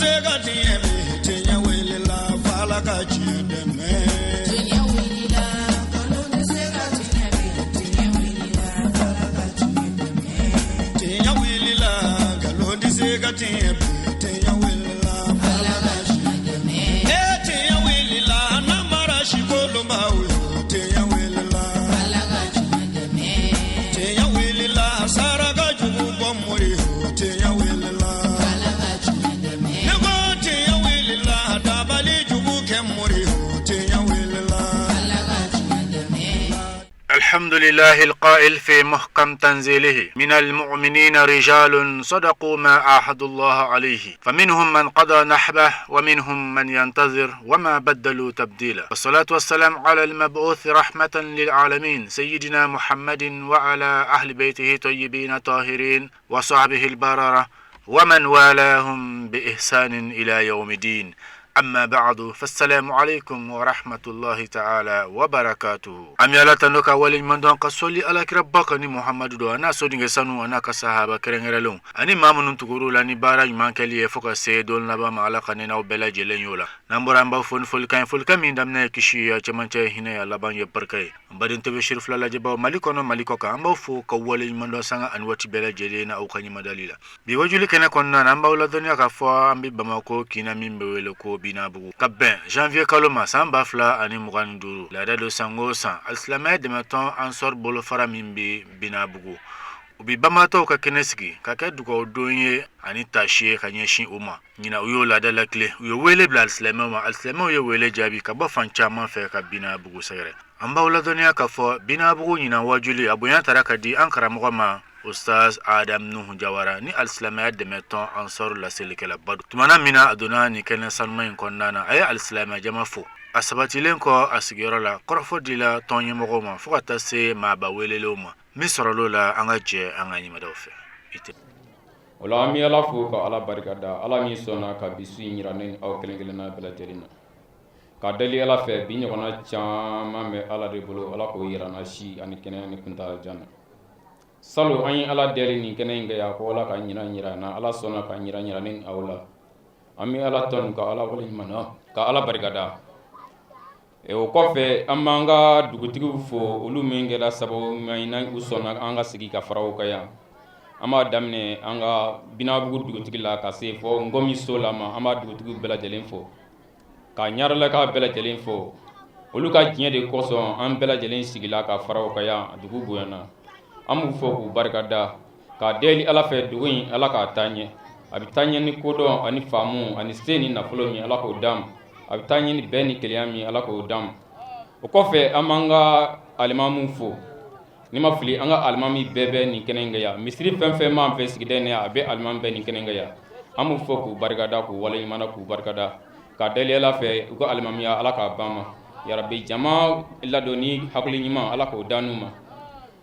se ka tiɲɛ bi, tiɲɛ wulila f'Ala ka tiɲɛ dɛmɛ. Tiɲɛ wulila, nkalon tɛ se ka tiɲɛ bi, tiɲɛ wulila f'Ala ka tiɲɛ dɛmɛ. Tiɲɛ wulila, nkalon tɛ se ka tiɲɛ bi, tiɲɛ wulila Ala ka tiɲɛ dɛmɛ. E tiɲɛ wulila, namara sikolonbaw yo, tiɲɛ wulila. Ala ka tiɲɛ dɛmɛ. Tiɲɛ wulila, saraka jugu bɔ mori yo, tiɲɛ wulila. Ala ka tiɲɛ dɛmɛ. Ne ko tiɲɛ wulila, dabali jugu kɛ mori yo, tiɲɛ wulila. Ala ka tiɲɛ dɛmɛ. الحمد لله القائل في محكم تنزيله: من المؤمنين رجال صدقوا ما عاهدوا الله عليه، فمنهم من قضى نحبه ومنهم من ينتظر وما بدلوا تبديلا. والصلاة والسلام على المبعوث رحمة للعالمين، سيدنا محمد، وعلى أهل بيته طيبين طاهرين وصحبه البررة ومن والاهم بإحسان إلى يوم الدين. أما بعد، فالسلام عليكم ورحمة الله تعالى وبركاته. An bɛ Ala tando ka waleɲuman dɔn, ka sɔli alakiraba kan ni Muhamadu don, a n'a sodenkɛ sanu, a n'a ka sahaba kɛrɛnkɛrɛnlenw ani maa minnu tugur'u la ni baara ɲuman kɛli ye fo ka se don laban ma. Ala ka ne n'aw bɛɛ lajɛlen y'o la. N'an bɔra, an b'aw fo ni folikan ye, folikan min daminɛ ye kisi ye, a cɛmancɛ ye hinɛ ye, a laban ye barika ye. An baden tebe siri fila lajɛbaw, Mali kɔnɔ, Mali kɔ kan, an b'aw fo ka waleɲuman dɔn sanga ani waati bɛɛ lajɛlen na aw ka ɲɛmadali la. Bi wajuli kɛnɛ kɔnɔna na, an b'aw ladɔnniya k'a fɔ an bɛ Bamako kinna min bɛ wele ko Binabugu, ka bɛn janvier kalo ma san 2025. Laada don, san o san, alisilamɛya dɛmɛtɔn Ansɔr bolofara min bɛ Binabugu, u bi banbaatɔw ka kɛnɛ sigi ka kɛ dugawu don ye ani tasi ye ka ɲɛsin u ma. Ɲina, u y'o laada lakile, u ye wele bila alisilamɛw ma. Alisilamɛw ye wele jaabi ka bɔ fan caman fɛ ka Binabugu sɛgɛrɛ. An b'aw ladɔnniya k'a fɔ Binabugu ɲinan wajuli, a bonya tara ka di an karamɔgɔ ma, Ustaz Adam Nuhu Jawara, ni alisilamɛya dɛmɛtɔn Ansɔr laselikɛla ba don. Tumana min na a donna nin kɛnɛ sanuma in kɔnɔna na, a ye alisilamɛya jama fo. A sabatilen kɔ a sigiyɔrɔ la, kɔrɔfɔ dila tɔn ɲɛmɔgɔw ma fo ka taa se maaba welelenw ma. Min sɔrɔl'o la, an ka jɛ an ka ɲɛmadaw fɛ i tɛ. O la, an bɛ Ala fo ka Ala barika da, Ala min sɔnna ka bi su in yira ne ni aw kelen kelenna bɛɛ lajɛlen na. Ka deli Ala fɛ, bi ɲɔgɔnna caman bɛ Ala de bolo, Ala k'o yira n na si ani kɛnɛya ni kuntala jan na. Salon, an ye Ala deli nin kɛnɛ in kɛ yan ko Ala ka ɲinan yira an na. Ala sɔnna ka ɲinan yira ne ni aw la. An bɛ Ala tanu ka Ala waleɲuman dɔn ka Ala barika da. O kɔfɛ, an b'an ka dugutigiw fo, olu min kɛra sababu ɲuman ye u sɔnna an ka sigi ka fara u kan yan. An b'a daminɛ an ka Binabugu dugutigi la ka se fɔ Ngɔmi so la ma. An b'a dugutigiw bɛɛ lajɛlen fo, ka Ɲarelaka bɛɛ lajɛlen fo. Olu ka diɲɛ de kosɔn an bɛɛ lajɛlen sigila ka fara u kan yan. Dugu bonyana, an b'u fo k'u barika da, k'a deli Ala fɛ, dugu in, Ala k'a taa ɲɛ. A bɛ taa ɲɛ ni kodɔn ani faamu ani se ni nafolo min, Ala k'o d'an ma. A bɛ taa ɲɛ ni bɛn ni kelenya min, Ala k'o d'an ma. O kɔfɛ, an b'an ka alimamu fo. Ni ma fili, an ka alimami bɛɛ bɛ nin kɛnɛ in kan yan. Misiri fɛn fɛn m'an fɛ sigida in na yan, a bɛ alimami bɛɛ nin kɛnɛ in kan yan. An b'u fo k'u barikada, k'u waleɲuman k'u barikada, ka deli Ala fɛ, u ka alimamiya, Ala k'a ban ma yarabi. Jama ladon ni hakili ɲuman, Ala k'o d'an ma.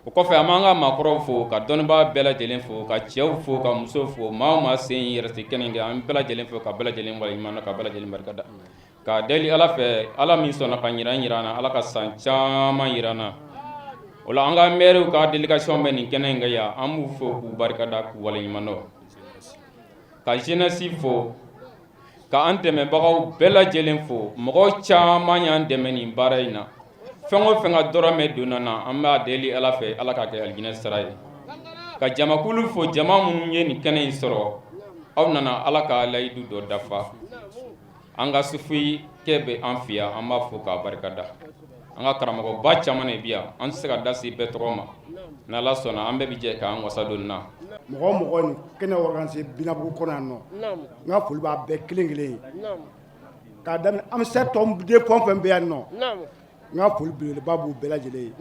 O kɔfɛ, an b'an ka maakɔrɔw fo, ka dɔnnibaa bɛɛ lajɛlen fo, ka cɛw fo, ka musow fo. Maa o maa sen yɛrɛ tɛ kɛnɛ kɛ, an bɛɛ lajɛlen fo ka bɛɛ lajɛlen waleɲuman ka bɛɛ lajɛlen barikada, k'a deli Ala fɛ, Ala min sɔnna ka ɲinan yira an na, Ala ka san caman yira an na. O la, an ka maires ka délégation bɛ nin kɛnɛ in kan yan. An b'u fo k'u barikada k'u waleɲuman dɔn, ka jeunesse fo, ka an dɛmɛbagaw bɛɛ lajɛlen fo. Mɔgɔ caman y'an dɛmɛ nin baara in na. Fɛn o fɛn ka dɔrɔmɛ donna na, an b'a deli Ala fɛ, Ala ka kɛ alijinɛ sara ye. Ka jamakulu fo, jama minnu ye nin kɛnɛ in sɔrɔ, aw nana Ala ka layidu dɔ dafa. An ka sufi kɛ bɛ an fɛ yan, an b'a fo k'a barikada. An ka karamɔgɔba caman de bi yan, an tɛ se ka da se bɛɛ tɔgɔ ma. N'Ala sɔnna, an bɛɛ bɛ jɛ k'an wasa don na. Mɔgɔ mɔgɔ nin kɛnɛ organiser Binabugu kɔnɔ yan nɔ, n ka foli b'a bɛɛ kelen kelen ye, k'a daminɛ AMSER tɔnden fɛn o fɛn bɛ yan nɔ, n ka foli belebeleba b'u bɛɛ lajɛlen ye.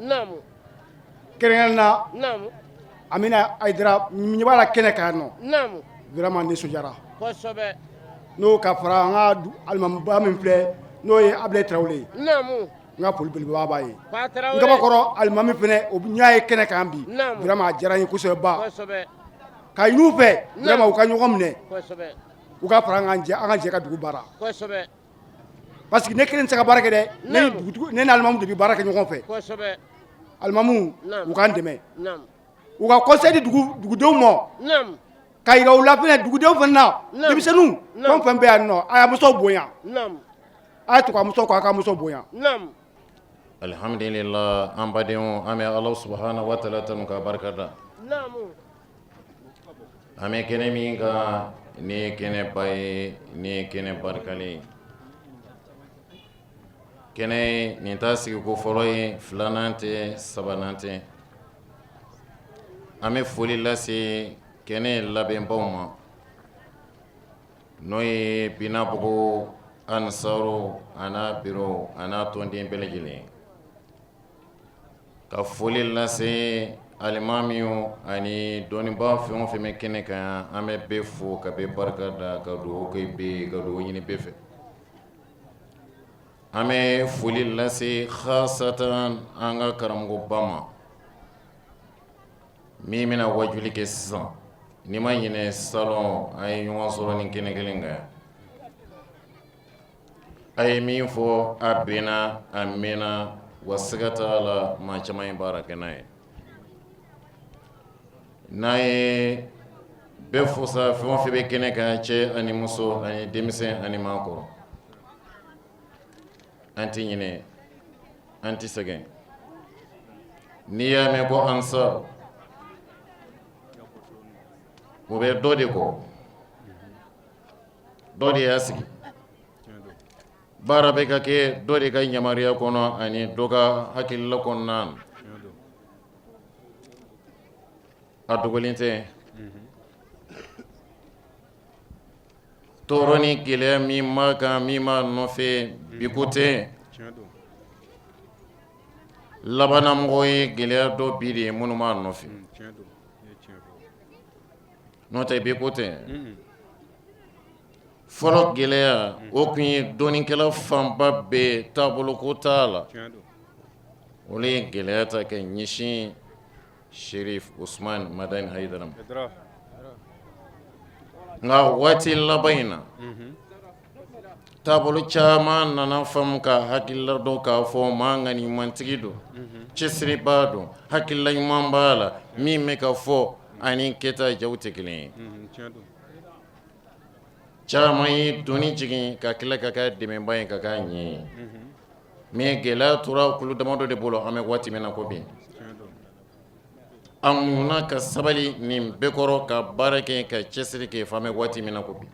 Kɛrɛnkɛrɛnnen na, Amina Ayidara ɲɛ b'a la kɛnɛ kan yan nɔ, vraiment nisɔndiyara n'o ka fara an ka alimamiba min filɛ, n'o ye Abilaye Tarawele ye, n ka foli belebeleba b'a ye. N kabakɔrɔ alimami fana, o ɲɛ ye kɛnɛ kan bi, vraiment a diyara n ye kosɛbɛ ba, ka ɲini u fɛ vraiment u ka ɲɔgɔn minɛ, u ka fara an kan, an ka jɛ ka dugu baara, parce que ne kelen tɛ se ka baara kɛ dɛ. Ne ni dugutigi, ne ni alimamu de bɛ baara kɛ ɲɔgɔn fɛ. Alimamu, u k'an dɛmɛ, u ka conseil di dugudenw ma. Ka yira u la fɛnɛ, dugudenw fana na, denmisɛnninw fɛn o fɛn bɛ yan nɔ, a y'a musow bonya, a ye tugu a musow kɔ, a ka musow bonya. Alihamdulila, an badenw, an bɛ Ala subahana wa taala tanu ka barika da. An bɛ kɛnɛ min kan, nin ye kɛnɛba ye, nin ye kɛnɛ barikalen ye. Kɛnɛ nin t'a sigiko fɔlɔ ye, filanan tɛ, sabanan tɛ. An bɛ foli lase kɛnɛ labɛnbaw ma, n'o ye Binabugu Ansaru an'a biro an'a tɔnden bɛɛ lajɛlen, ka foli lase alimamiw ani dɔnnibaa fɛn o fɛn bɛ kɛnɛ kan. An bɛ bɛɛ fo ka bɛɛ barika da, ka dugawu kɛ bɛɛ, ka dugawu ɲini bɛɛ fɛ. An bɛ foli lase hasatan an ka karamɔgɔba ma min bɛna wajuli kɛ sisan. Ni ma ɲinɛ, salon an ye ɲɔgɔn sɔrɔ nin kɛnɛ kelen kan. A ye min fɔ, a bɛnna, a mɛnna, wa siga t'a la, maa caman ye baara kɛ n'a ye. N'a ye bɛɛ fo sa, fɛn o fɛn bɛ kɛnɛ kan, cɛ ani muso ani denmisɛn ani maakɔrɔ, an tɛ ɲinɛ, an tɛ sɛgɛn. N'i y'a mɛn ko Ansar, o bɛ dɔ de kɔ, dɔ de y'a sigi. Baara bɛ ka kɛ dɔ de ka yamaruya kɔnɔ ani dɔ ka hakilila kɔnɔna na. A dogolen tɛ, tɔɔrɔ ni gɛlɛya min b'a kan, min b'a nɔfɛ, bi ko tɛ. Labanna mɔgɔw ye gɛlɛya dɔ bi de ye minnu b'a nɔfɛ, n'o tɛ bi ko tɛ. Fɔlɔ gɛlɛya, o tun ye dɔnnikɛla fanba bɛɛ taabolo ko t'a la. Olu ye gɛlɛya ta ka ɲɛsin Sherif Usman Madani Hayidara ma. Nka waati laban in na, taabolo caman nana faamu ka hakilila dɔn k'a fɔ maa ŋaniɲumantigi don, cɛsiribaa don, hakilila ɲuman b'a la. Min bɛ ka fɔ ani kɛta jaw tɛ kelen ye. Caman ye doni jigin ka tila ka kɛ dɛmɛba ye, ka k'a ɲɛ ye. Mais gɛlɛya tora kulu damadɔ de bolo. An bɛ waati min na ko bi, an muɲuna ka sabali nin bɛɛ kɔrɔ, ka baara kɛ, ka cɛsiri kɛ, fo an bɛ waati min na ko bi.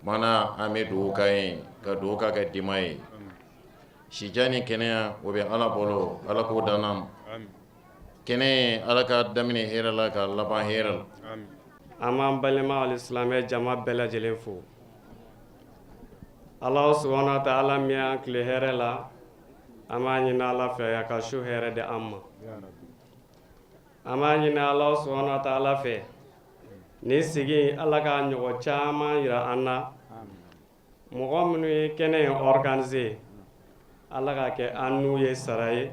Mana an bɛ dugawu k'a ye, ka dugawu k'a ka denbaya ye. Sijan ni kɛnɛya, o bɛ Ala bolo, Ala k'o d'an ma. Kɛnɛ, Ala ka daminɛ hɛrɛ la, ka laban hɛrɛ la. An b'an balima alisilamɛ jama bɛɛ lajɛlen fo. Ala subahana wa taala min y'an tile hɛrɛ la, an b'a ɲini Ala fɛ a ka su hɛrɛ di an ma. An b'a ɲini Ala subahana wa taala fɛ, nin sigi in, Ala k'a ɲɔgɔn caman yira an na. Mɔgɔ minnu ye kɛnɛ in organiser, Ala k'a kɛ an n'u ye sara ye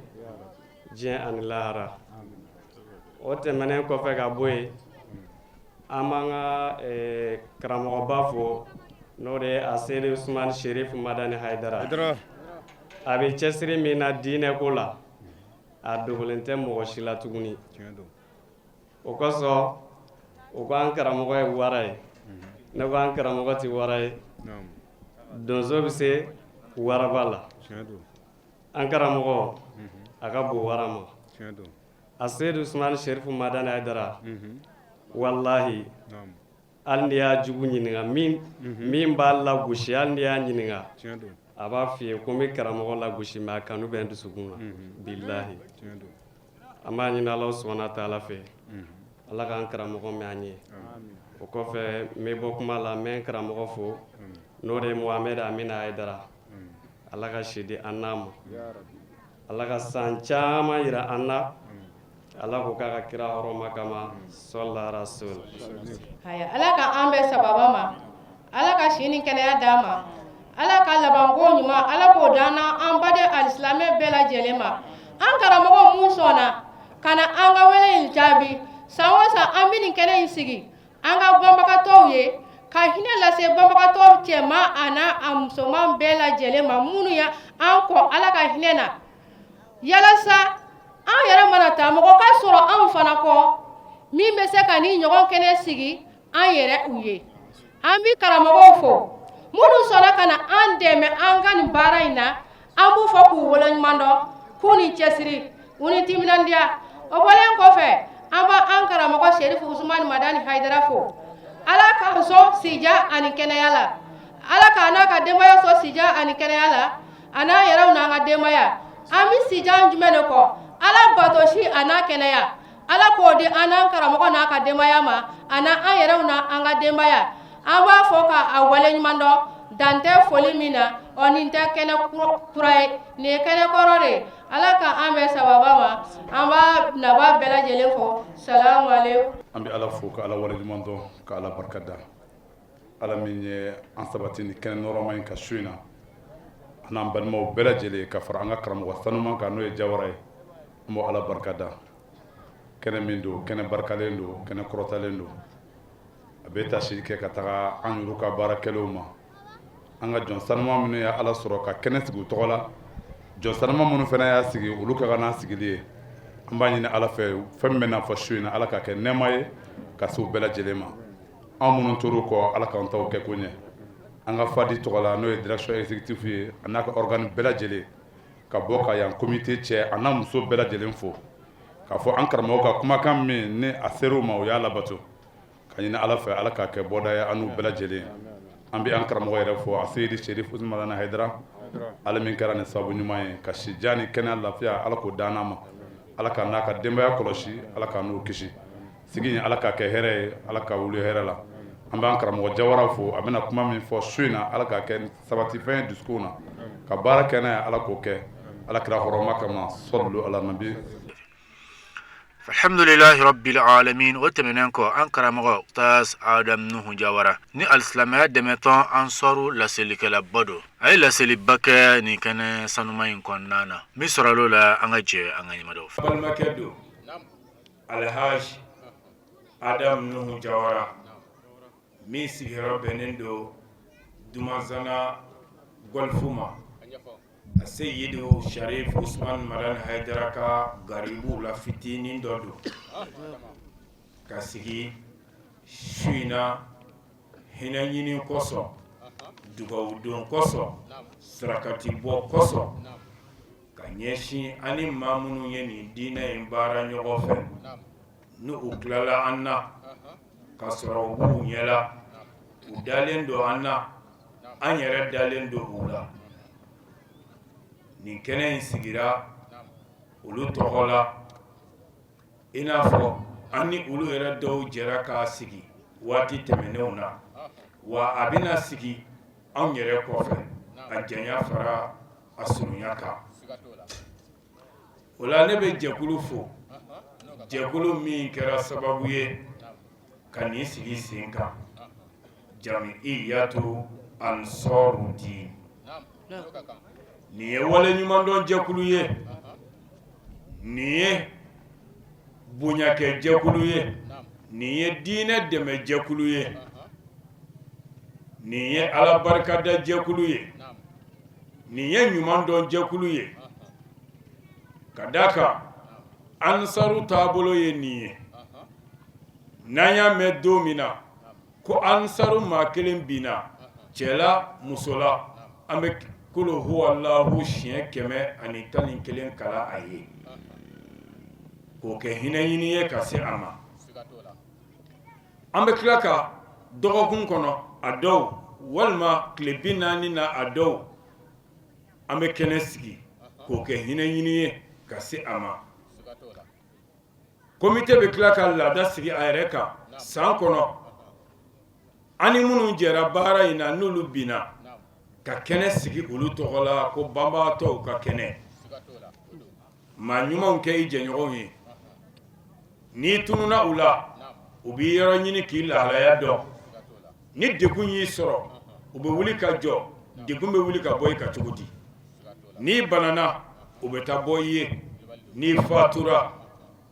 diɲɛ ani lahara. O tɛmɛnen kɔfɛ ka bɔ yen, an b'an ka karamɔgɔba fo, n'o de ye Aseyidi Usumani Sherif Madani Hayidara. A bɛ cɛsiri min na diinɛ ko la, a dogolen tɛ mɔgɔ si la tuguni. O kosɔn u ko an karamɔgɔ ye wara ye. Ne ko an karamɔgɔ tɛ wara ye, donso bɛ se waraba la. An karamɔgɔ, a ka bon wara ma. Aseyidi Usumani Sherif Madani Hayidara, walahi, hali n'i y'a jugu ɲininka, min min b'a lagosi, hali n'i y'a ɲininka, a b'a f'i ye ko n bɛ karamɔgɔ lagosi, mais a kanu bɛ n dusukun na, bilahi. An b'a ɲini Ala subahana taala fɛ, Ala k'an karamɔgɔ mɛn an ye. O kɔfɛ, n bɛ bɔ kuma la, n bɛ n karamɔgɔ fo, n'o de ye Mohamed Amina Hayidara. Ala ka si di an n'a ma, Ala ka san caman yira an na, Ala ko k'a ka kira hɔrɔma kama, sɔla rasul. Haya, Ala ka an bɛɛ sababa ma, Ala ka si ni kɛnɛya d'an ma, Ala ka labanko ɲuman, Ala k'o d'an na, an baden alisilamɛ bɛɛ lajɛlen ma. An karamɔgɔ mun sɔnna ka na an ka wele in jaabi, san o san an bɛ nin kɛnɛ in sigi an ka banbagatɔw ye, ka hinɛ lase banbagatɔw cɛman a n'a a musoman bɛɛ lajɛlen ma, minnu ye an kɔ Ala ka hinɛ na, yalasa an yɛrɛ mana taa, mɔgɔ ka sɔrɔ anw fana kɔ. Min bɛ se ka nin ɲɔgɔn kɛnɛ sigi an yɛrɛ u ye. An bɛ karamɔgɔw fo minnu sɔnna ka na an dɛmɛ an ka nin baara in na. An b'u fɔ k'u waleɲuman dɔn, k'u ni cɛsiri, u ni timinandiya. O bɔlen kɔfɛ, an b'an karamɔgɔ Serifu Usumani Madani Hayidara fo. Ala k'an sɔn sija ani kɛnɛya la. Ala k'a n'a ka denbaya sɔn sija ani kɛnɛya la, a n'an yɛrɛw n'an ka denbaya. An bɛ sija jumɛn de kɔ? Ala bato si a n'a kɛnɛya. Ala k'o di an n'an karamɔgɔ n'a ka denbaya ma, a n'an yɛrɛw n'an ka denbaya. An b'a fɔ k'a waleɲuman dɔn, dan tɛ foli min na. Ɔ nin tɛ kɛnɛ kura ye, nin ye kɛnɛ kɔrɔ de ye. Ala ka an bɛn sababa ma. An b'a naba bɛɛ lajɛlen fo. Salamu aleykum. An bɛ Ala fo ka Ala waleɲuman dɔn, ka Ala barika da, Ala min ye an sabati ni kɛnɛ nɔrɔma in ka su in na, an n'an balimaw bɛɛ lajɛlen, ka fara an ka karamɔgɔ sanuman kan, n'o ye Jawara ye. An b'o Ala barika da. Kɛnɛ min don, kɛnɛ barikalen don, kɛnɛ kɔrɔtalen don. A bɛ tasiri kɛ ka taga an yɛrɛ ka baara kɛlenw ma, an ka jɔn sanuma minnu ye Ala sɔrɔ ka kɛnɛ sigi u tɔgɔ la, jɔn sanuma minnu fana y'a sigi, olu ka kan n'a sigili ye. An b'a ɲini Ala fɛ, fɛn min bɛna fɔ su in na, Ala ka kɛ nɛɛma ye ka se u bɛɛ lajɛlen ma. Anw minnu tor'u kɔ, Ala k'an taw kɛ ko ɲɛ. An ka fadi tɔgɔ la, n'o ye direction exécutive ye, a n'a ka organe bɛɛ lajɛlen, ka bɔ ka yan comité cɛ a n'a muso bɛɛ lajɛlen fo, k'a fɔ an karamɔgɔ ka kumakan min ni a ser'u ma, u y'a labato, ka ɲini Ala fɛ, Ala k'a kɛ bɔda ye an n'u bɛɛ lajɛlen. An bɛ an karamɔgɔ yɛrɛ fo, a Seyidi Serif Usumani Hayidara, Ala min kɛra ni sababu ɲuman ye ka si jan ni kɛnɛya, lafiya, Ala k'o d'an ma. Ala ka n'a ka denbaya kɔlɔsi, Ala ka n'u kisi. Sigi in, Ala k'a kɛ hɛrɛ ye, Ala ka wuli hɛrɛ la. An b'an karamɔgɔ Jawara fo. A bɛna kuma min fɔ su in na, Ala k'a kɛ sabatifɛn ye dusukun na ka baara kɛ n'a ye. Ala k'o kɛ Ala kira hɔrɔma kama. Sɔlu ala nabi. Alhamdulilahi rabbil alamin. O tɛmɛnen kɔ, an karamɔgɔ Ustaz Adam Nuhu Jawara ni alisilamɛya dɛmɛtɔn Ansɔru laselikɛlaba don, a ye laseliba kɛ nin kɛnɛ sanuma in kɔnɔna na. Min sɔrɔla o la, an ka jɛ an ka ɲɛmadaw fɛ. Balimakɛ don, Alhaji Adam Nuhu Jawara, min sigiyɔrɔ bɛnnen don Dumanzana Golf ma, a Seyidu Sharif Usman Madani Hayidara ka garibuw la fitinin dɔ don, ka sigi su in na hinɛ ɲini kosɔn, dugawu don kosɔn, sarakati bɔ kosɔn, ka ɲɛsin an ni maa minnu ye nin diinɛ in baara ɲɔgɔn fɛ, ni u tilala an na ka sɔrɔ u b'u ɲɛ la, u dalen don an na, an yɛrɛ dalen don u la. Nin kɛnɛ in sigira olu tɔgɔ la, i n'a fɔ an ni olu yɛrɛ dɔw jɛra k'a sigi waati tɛmɛnenw na, wa a bɛna sigi anw yɛrɛ kɔfɛ, a janya fara a surunya kan. O la ne bɛ jɛkulu fo, jɛkulu min kɛra sababu ye ka nin sigi sen kan, Jamiyatu Ansɔrudin. Nin ye wale ɲumandɔn jɛkulu ye, nin ye bonyakɛ jɛkulu ye, nin ye diinɛ dɛmɛ jɛkulu ye, nin ye Ala barikada jɛkulu ye, nin ye ɲuman dɔn jɛkulu ye. Ka d'a kan Ansaru taabolo ye nin ye. N'an y'a mɛn don min na ko Ansaru maa kelen binna, cɛ la, muso la, an bɛ kulu huwalahu siɲɛ 111 kalan a ye, k'o kɛ hinɛ ɲini ye ka se a ma. An bɛ tila ka dɔgɔkun kɔnɔ a dɔw, walima tile 40 na a dɔw, an bɛ kɛnɛ sigi k'o kɛ hinɛ ɲini ye ka se a ma. Komite bɛ tila ka laada sigi a yɛrɛ kan san kɔnɔ, an ni minnu jɛra baara in na, n'olu binna, ka kɛnɛ sigi olu tɔgɔ la, ko banbaatɔw ka kɛnɛ. Maa ɲumanw kɛ i jɛɲɔgɔnw ye, n'i tununna u la, u b'i yɔrɔ ɲini k'i lahalaya dɔn. Ni degun y'i sɔrɔ, u bɛ wuli ka jɔ. Degun bɛ wuli ka bɔ i kan cogo di? N'i banana, u bɛ taa bɔ i ye. N'i fatura,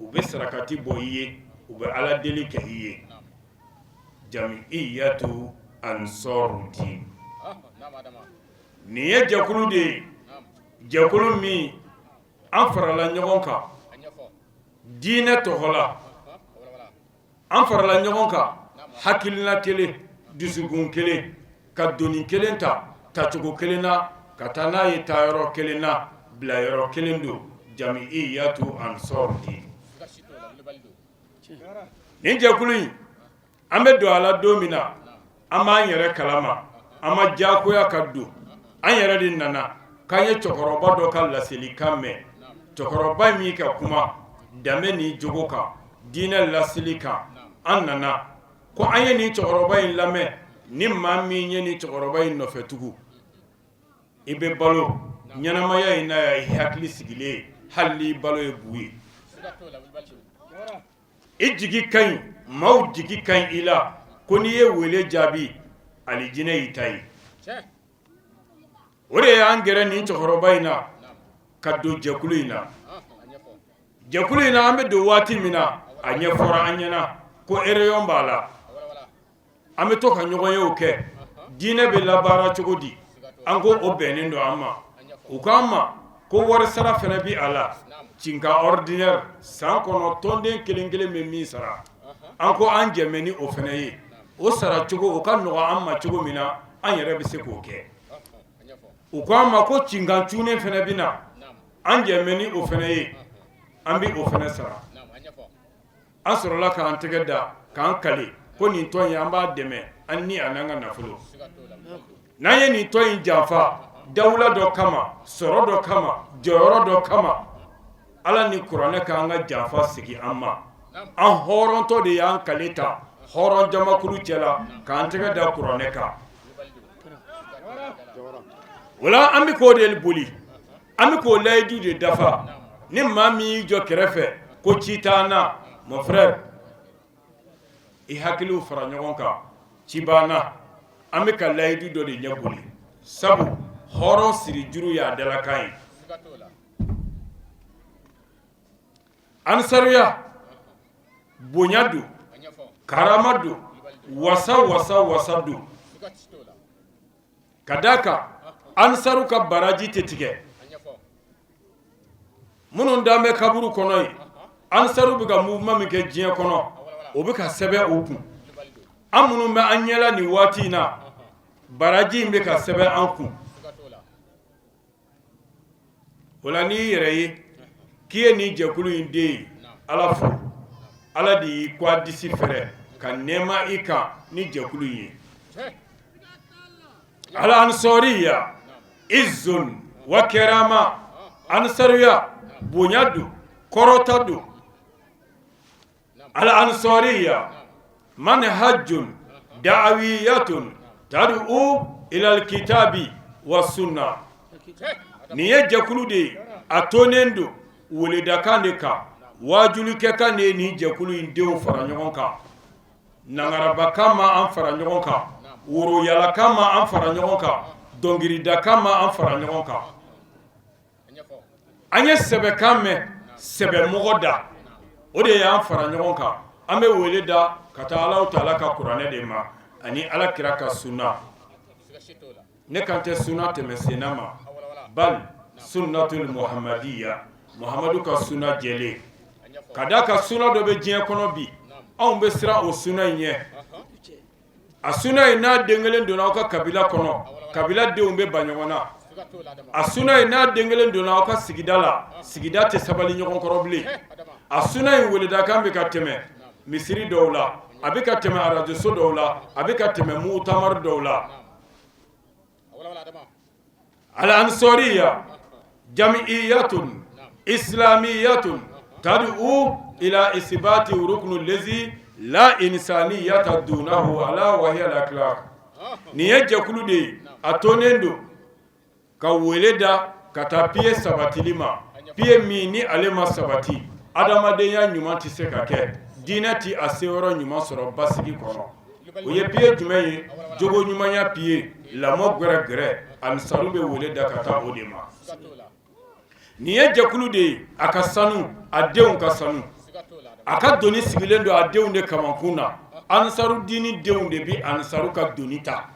u bɛ sarakati bɔ i ye, u bɛ ala deli kɛ i ye. Jamiyatu Ansɔrudin, nin ye jɛkulu de ye, jɛkulu min an farala ɲɔgɔn kan diinɛ tɔgɔ la. An farala ɲɔgɔn kan hakilina kelen, dusukun kelen, ka doni kelen ta tacogo kelen na, ka taa n'a ye taayɔrɔ kelen na, bilayɔrɔ kelen don, Jamiyatu Ansɔrudi Nin jɛkulu in, an bɛ don a la don min na, an b'an yɛrɛ kalama, an ma diyagoya ka don, an yɛrɛ de nana k'an ye cɛkɔrɔba dɔ ka laselikan mɛn, cɛkɔrɔba min ka kuma danbe ni jogo kan, diinɛ laseli kan, an nana ko an ye nin cɛkɔrɔba in lamɛn, ni maa min ye nin cɛkɔrɔba in nɔfɛ tugu, i bɛ balo ɲɛnamaya in na yan i hakili sigilen, hali n'i balo ye bu ye. I jigi ka ɲi, maaw jigi ka ɲi i la ko n'i ye wele jaabi alijinɛ y'i ta ye. O de y'an gɛrɛ nin cɛkɔrɔba in na ka don jɛkulu in na. Jɛkulu in na, an bɛ don waati min na, a ɲɛfɔra an ɲɛna ko réunion b'a la, an bɛ to ka ɲɔgɔnyew kɛ, diinɛ bɛ labaara cogo di? An ko o bɛnnen don an ma. U ko an ma ko wari sara fana bɛ a la, cinkan ordinaire san kɔnɔ tɔnden kelen kelen bɛ min sara, an ko an jɛnbɛ ni o fana ye. O sara cogo o ka nɔgɔn an ma cogo min na, an yɛrɛ bɛ se k'o kɛ. U ko an ma ko cinkan cunnen fana bɛ na, an jɛnbɛ ni o fana ye, an bɛ o fana sara. An sɔrɔla k'an tɛgɛ da k'an kali ko nin tɔn in an b'a dɛmɛ an ni a n'an ka nafolo. N'an ye nin tɔn in janfa dawula dɔ kama, sɔrɔ dɔ kama, jɔyɔrɔ dɔ kama, Ala ni kuranɛ k'an ka janfa segin an ma. An hɔrɔntɔ de y'an kali ta hɔrɔn jamakulu cɛ la k'an tɛgɛ da kuranɛ kan. O la an bɛ k'o de boli, an bɛ k'o layidu de dafa. Ni maa min y'i jɔ kɛrɛfɛ ko ci t'an na, mon frère, i hakiliw fara ɲɔgɔn kan, ci b'an na. An bɛ ka layidu dɔ de ɲɛ boli, sabu hɔrɔn siri juru y'a dalakan ye. Ansaruya bonya don, karama don, wasa wasa wasa don. Ka d'a kan ansaru ka baraji tɛ tigɛ. Minnu dalen bɛ kaburu kɔnɔ yen, ansaru bɛ ka mouvement min kɛ diɲɛ kɔnɔ, o bɛ ka sɛbɛn u kun. An minnu bɛ an ɲɛla nin waati in na, baraji in bɛ ka sɛbɛn an kun. O la n'i yɛrɛ ye k'i ye nin jɛkulu in den ye, Ala fo, Ala de y'i kɔ a disi fɛrɛ ka nɛɛma i kan ni jɛkulu in ye. Al ansɔriya izun wa karama, ansaruya bonya don, kɔrɔta don. Al ansɔriya manhajun da'awiyatun tad'u ilal kitabi wa sunna. Nin ye jɛkulu de ye, a tonnen don weledakan de kan, waajulikɛkan de ye nin jɛkulu in denw fara ɲɔgɔn kan. Nangarabakan ma an fara ɲɔgɔn kan, woroyalakan ma an fara ɲɔgɔn kan, dɔnkilidakan ma an fara ɲɔgɔn kan. An ye sɛbɛkan mɛn sɛbɛmɔgɔ da, o de y'an fara ɲɔgɔn kan. An bɛ wele da ka taa Alahu taala ka kuranɛ de ma ani Ala kira ka sunna. Ne kan tɛ sunna tɛmɛ senna ma, bal sunnatul muhamadiya, Muhamadu ka sunna jɛlen. Ka d'a kan sunna dɔ bɛ diɲɛ kɔnɔ bi, anw bɛ siran o sunna in ɲɛ. A sunna in n'a den kelen donna aw ka kabila kɔnɔ, kabila denw bɛ ban ɲɔgɔn na. A sunna in n'a den kelen donna aw ka sigida la, sigida tɛ sabali ɲɔgɔn kɔrɔ bilen. A sunna in weledakan bɛ ka tɛmɛ misiri dɔw la, a bɛ ka tɛmɛ arajoso dɔw la, a bɛ ka tɛmɛ mutamari dɔw la. Al ansɔriya jamiyatun islamiyatun tad'u ila isbati ruknu lezi la insaniyata dunahu ala wa hiya al akhlaq. Nin ye jɛkulu de ye, a tonnen don ka wele da ka taa piye sabatili ma, piye min ni ale ma sabati, adamadenya ɲuman tɛ se ka kɛ, diinɛ tɛ a seyɔrɔ ɲuman sɔrɔ basigi kɔnɔ. O ye piye jumɛn ye? Jogo ɲumanya piye, lamɔ gɛrɛgɛrɛ, ansaru bɛ wele da ka taa o de ma. Nin ye jɛkulu de ye, a ka sanu, a denw ka sanu, a ka doni sigilen don a denw de kamankun na. Ansaru dini denw de bɛ ansaru ka doni ta.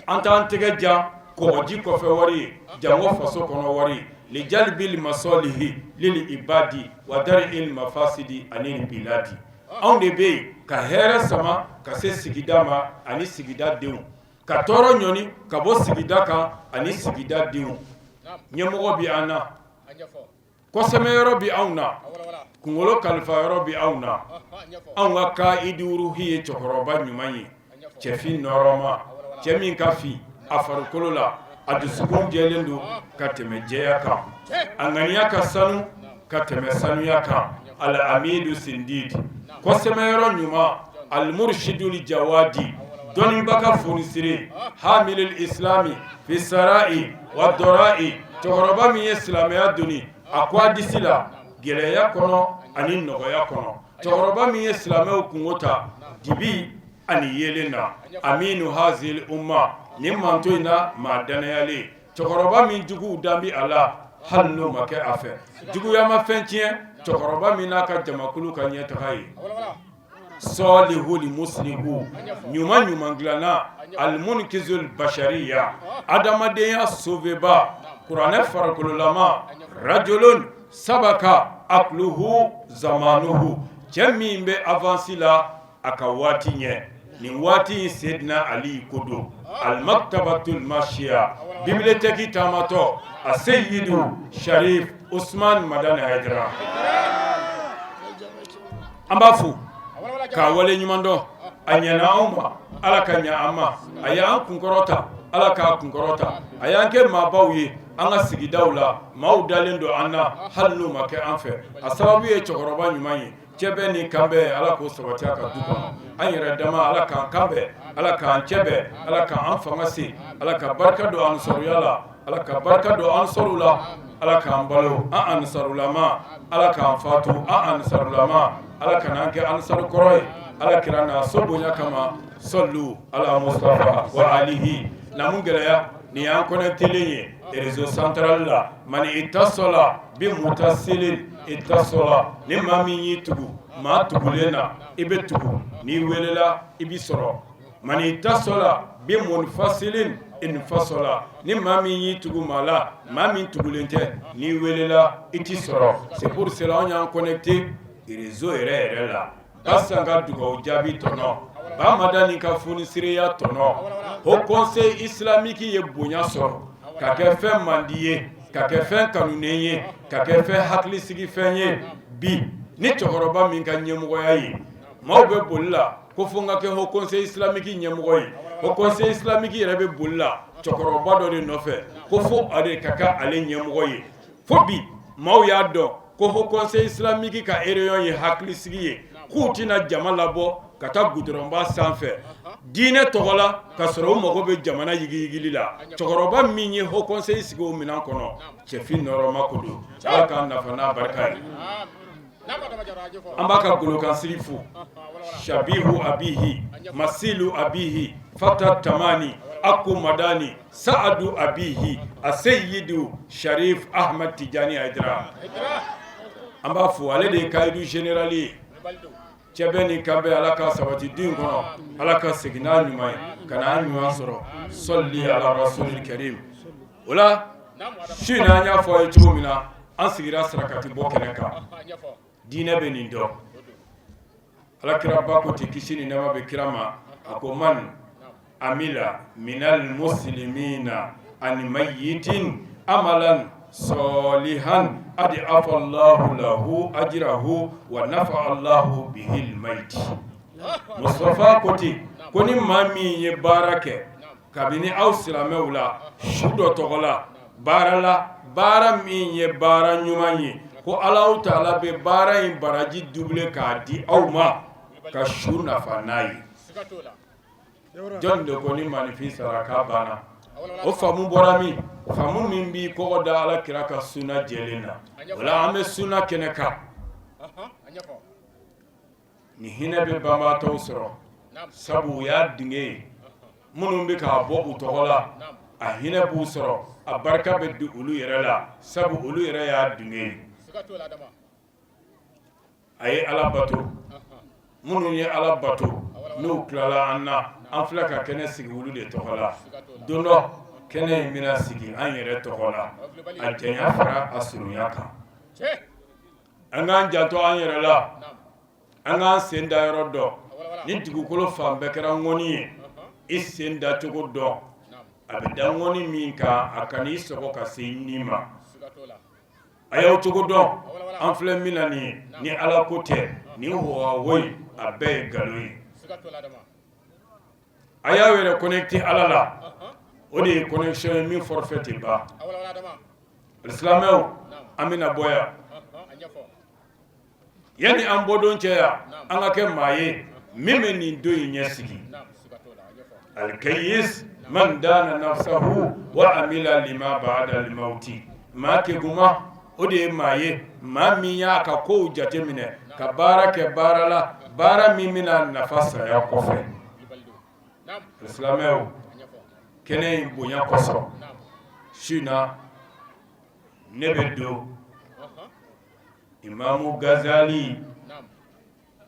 An t'an tɛgɛ jan kɔgɔji kɔfɛ wari ye, janko faso kɔnɔ wari. Lijalibil masɔlihi lil ibadi wa dar'il mafasidi anil biladi. Anw de bɛ yen ka hɛrɛ sama ka se sigida ma ani sigida denw, ka tɔɔrɔ ɲɔni ka bɔ sigida kan ani sigida denw. Ɲɛmɔgɔ bɛ an na, kɔsɛmɛyɔrɔ bɛ anw na, kunkolo kalifayɔrɔ bɛ anw na. Anw ka kaidi ruhi ye cɛkɔrɔba ɲuman ye, cɛfin nɔrɔma, cɛ min ka fin a farikolo la, a dusukun jɛlen don ka tɛmɛ jɛya kan, a ŋaniya ka sanu ka tɛmɛ sanuya kan. Al amidu sindidi, kɔsɛmɛyɔrɔ ɲuman, almurshidul jawadi, dɔnnibaga fonisire, hamilil islami fi sarai wa dɔrai, cɛkɔrɔba min ye silamɛya doni a ko a disi la gɛlɛya kɔnɔ ani nɔgɔya kɔnɔ, cɛkɔrɔba min ye silamɛw kunko ta dibi ani yeelen na, aminu hazil umma, nin manto in na maa danayalen, cɛkɔrɔba min juguw dan bɛ a la hali n'o ma kɛ a fɛ, juguya ma fɛn tiɲɛ cɛkɔrɔba min n'a ka jamakulu ka ɲɛtaga ye. Sɔlihul muslihu, ɲuman ɲuman dilanna, almunkizul bashariya, adamadenya sauveba, kuranɛ farikololama, rajulun sabaka akluhu zamanuhu, cɛ min bɛ avance la a ka waati ɲɛ. Nin waati in Seydina Ali ko don. Almaktabatul mashiya, bibliothèque taamatɔ, a seyidu Sharif Usman Madani Hayidara. An b'a fo k'a wale ɲuman dɔn. A ɲɛna anw ma, Ala ka ɲɛ an ma. A y'an kunkɔrɔta, Ala k'a kunkɔrɔta. A y'an kɛ maabaw ye an ka sigidaw la, maaw dalen don an na hali n'u ma kɛ an fɛ. A sababu ye cɛkɔrɔba ɲuman ye. Cɛbɛn ni kanbɛn, Ala k'o sabati a ka du kɔnɔ. An yɛrɛ dama, Ala k'an kanbɛn, Ala k'an cɛbɛn, Ala k'an fanga se, Ala ka barika don ansaruya la, Ala ka barika don ansaru la, Ala k'an balo an ansarulama, Ala k'an fatu an ansarulama, Ala kana an kɛ ansaru kɔrɔ ye. Ala kira n'a so bonya kama, sɔlu ala mustafa wa alihi. Namu gɛlɛya, nin y'an connectelen ye réseau central la. Mani itasɔla bi mutasilin itasɔla, ni maa min y'i tugu maa tugulen na, i bɛ tugu, n'i welela i bɛ sɔrɔ. Mani itasɔla bi munfasilin infasɔla, ni maa min y'i tugu maa la, maa min tugulen tɛ, n'i welela i tɛ sɔrɔ. C'est pour cela anw y'an connecté réseau yɛrɛ yɛrɛ la. Basan ka dugawu jaabi tɔnɔ, Ba Madani ka fonisireya tɔnɔ, Haut Conseil islamique ye bonya sɔrɔ ka kɛ fɛn mandi ye, ka kɛ fɛn kanunen ye, ka kɛ fɛn hakilisigifɛn ye. Bi ni cɛkɔrɔba min ka ɲɛmɔgɔya ye, maaw bɛ boli la ko fo n ka kɛ Haut Conseil islamique ɲɛmɔgɔ ye. Haut Conseil islamique yɛrɛ bɛ boli la cɛkɔrɔba dɔ de nɔfɛ ko fo ale ka kɛ ale ɲɛmɔgɔ ye. Fo bi maaw y'a dɔn ko Haut Conseil islamique ka réunion ye hakilisigi ye, k'u tɛna jama labɔ ka taa goudronba sanfɛ diinɛ tɔgɔ la ka sɔrɔ u mago bɛ jamana yigiyigili la. Cɛkɔrɔba min ye Haut Conseil sigi o minɛn kɔnɔ, cɛfin nɔrɔma ko don. Ala k'an nafa n'a barika ye. An b'a ka golokansigi fo, shabihu abihi masilu abihi fata tamani aku madani saadu abihi aseyidu Sharif Ahmad Tijani Hayidara. An b'a fo, ale de ye kayidu général ye. Cɛbɛn ni kanbɛn, Ala ka sabati du in kɔnɔ, Ala ka segin n'a ɲuman ye ka na an ɲuman sɔrɔ. Sɔli ala rasulil karim. O la su in na, an y'a fɔ aw ye cogo min na, an sigira sarakati bɔ kɛnɛ kan. Diinɛ bɛ nin dɔn. Ala kiraba ko ten, kisi ni nɛɛma bɛ kira ma, a ko man amila minal muslimina an mayitin amalan sɔlihan adi afallahu lahu ajirahu wa nafa allahu bihil mayiti. Mustafa ko ten ko ni maa min ye baara kɛ kabini aw silamɛw la su dɔ tɔgɔ la baara la, baara min ye baara ɲuman ye, ko Alahu taala bɛ baara in baraji doubler k'a di aw ma ka su nafa n'a ye. Jɔn de ko ni maaninfin sara k'a banna? O faamu bɔra min? Faamu min b'i kɔgɔ da Ala kira ka sunna jɛlen na. O la an bɛ sunna kɛnɛ kan. Ni hinɛ bɛ banbaatɔw sɔrɔ, sabu u y'a dunge ye minnu bɛ k'a bɔ u tɔgɔ la, a hinɛ b'u sɔrɔ, a barika bɛ di olu yɛrɛ la, sabu olu yɛrɛ y'a dunge ye. A ye Ala bato, minnu ye Ala bato n'u tilala an na, an filɛ ka kɛnɛ sigi olu de tɔgɔ la. Don dɔ kɛnɛ in bɛna sigi an yɛrɛ tɔgɔ la, a janya fara a surunya kan. An k'an janto an yɛrɛ la. An k'an sen da yɔrɔ dɔn. Ni dugukolo fan bɛɛ kɛra ŋɔni ye, i sen da cogo dɔn. A bɛ da ŋɔni min kan, a kan'i sɔgɔ ka se i ni ma. A y'aw cogo dɔn. An filɛ min na nin ye, ni Ala ko tɛ, nin huwawe a bɛɛ ye nkalon ye. A y'aw yɛrɛ connecté Ala la, o de ye connexion ye min forfait tɛ ban. Alisilamɛw, an bɛna bɔ yan. Yanni an bɔdon cɛ yan, an ka kɛ maa ye min bɛ nin don in ɲɛ sigi. Alikayis man dana nafsahu wa amila lima ba'da al-mawti. Maa keguma, o de ye maa ye, maa min y'a ka kow jateminɛ ka baara kɛ baara la, baara min bɛna nafa saya kɔfɛ. Silamɛw, kɛnɛ in bonya kosɔn, su in na ne bɛ don Imamu Gazali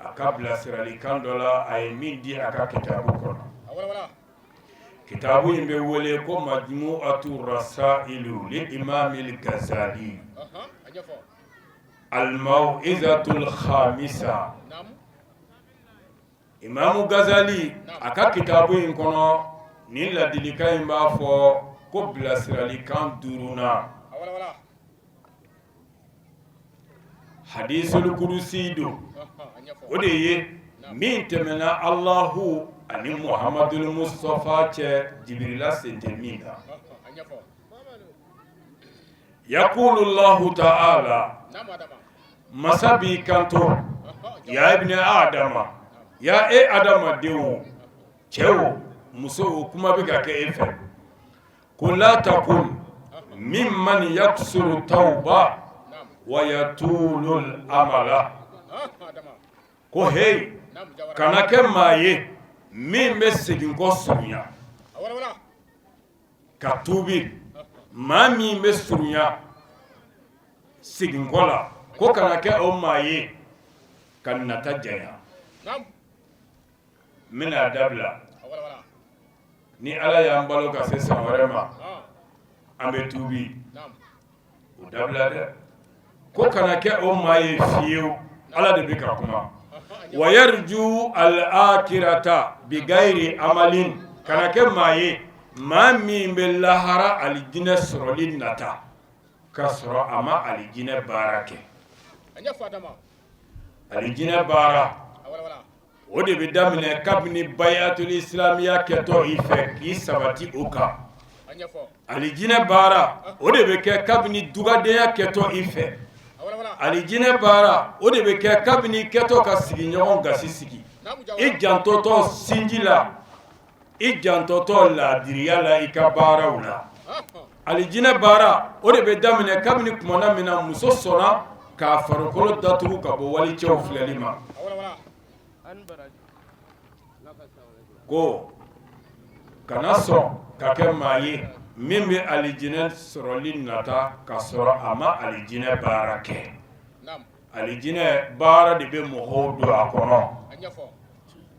a ka bilasiralikan dɔ la, a ye min di a ka kitabu kɔnɔ. Kitabu in bɛ wele ko Majmu'atu Rasailu li Imamil Gazali, al-mau'izatul khamisa. Imamu Gazali a ka kitabu in kɔnɔ, nin ladilikan in b'a fɔ ko bilasiralikan duurunan, hadisul kudusi don. O de ye min tɛmɛna Alahu ani Muhamadul Mustafa cɛ, Jibirila sen tɛ min na. Yakulu lahu ta'ala, masa b'i kanto, ya ibni adama, ya e adamadenw, cɛw, musow, kuma bɛ ka kɛ e fɛ, ko la takun mimman yaksuru tawba wa yatulul amala. Ko hey, kana kɛ maa ye min bɛ segin kɔ surunya ka tuubi. Maa min bɛ surunya segin kɔ la, ko kana kɛ o maa ye ka nata janya. N bɛna a dabila. Ni Ala y'an balo ka se san wɛrɛ ma, an bɛ tuubi. O dabila dɛ. Ko kana kɛ o maa ye fiyewu. Ala de bɛ ka kuma. Wa yarju al-akhirata bi gayri amalin, kana kɛ maa ye, maa min bɛ lahara alijinɛ sɔrɔli nata k'a sɔrɔ a ma alijinɛ baara kɛ. Alijinɛ baara, o de bɛ daminɛ kabini bayatul islamiya kɛtɔ i fɛ k'i sabati o kan. Alijinɛ baara, o de bɛ kɛ kabini dugadenya kɛtɔ i fɛ. Alijinɛ baara, o de bɛ kɛ kabini kɛtɔ ka sigiɲɔgɔn gasi sigi, i jantɔtɔ sinji la, i jantɔtɔ laadiriya la i ka baaraw la. Alijinɛ baara, o de bɛ daminɛ kabini kumana min na muso sɔnna k'a farikolo datugu ka bɔ walicɛw filɛli ma. Ko kana sɔn ka kɛ maa ye min bɛ alijinɛ sɔrɔli nata ka sɔrɔ a ma alijinɛ baara kɛ. Alijinɛ baara de bɛ mɔgɔw don a kɔnɔ.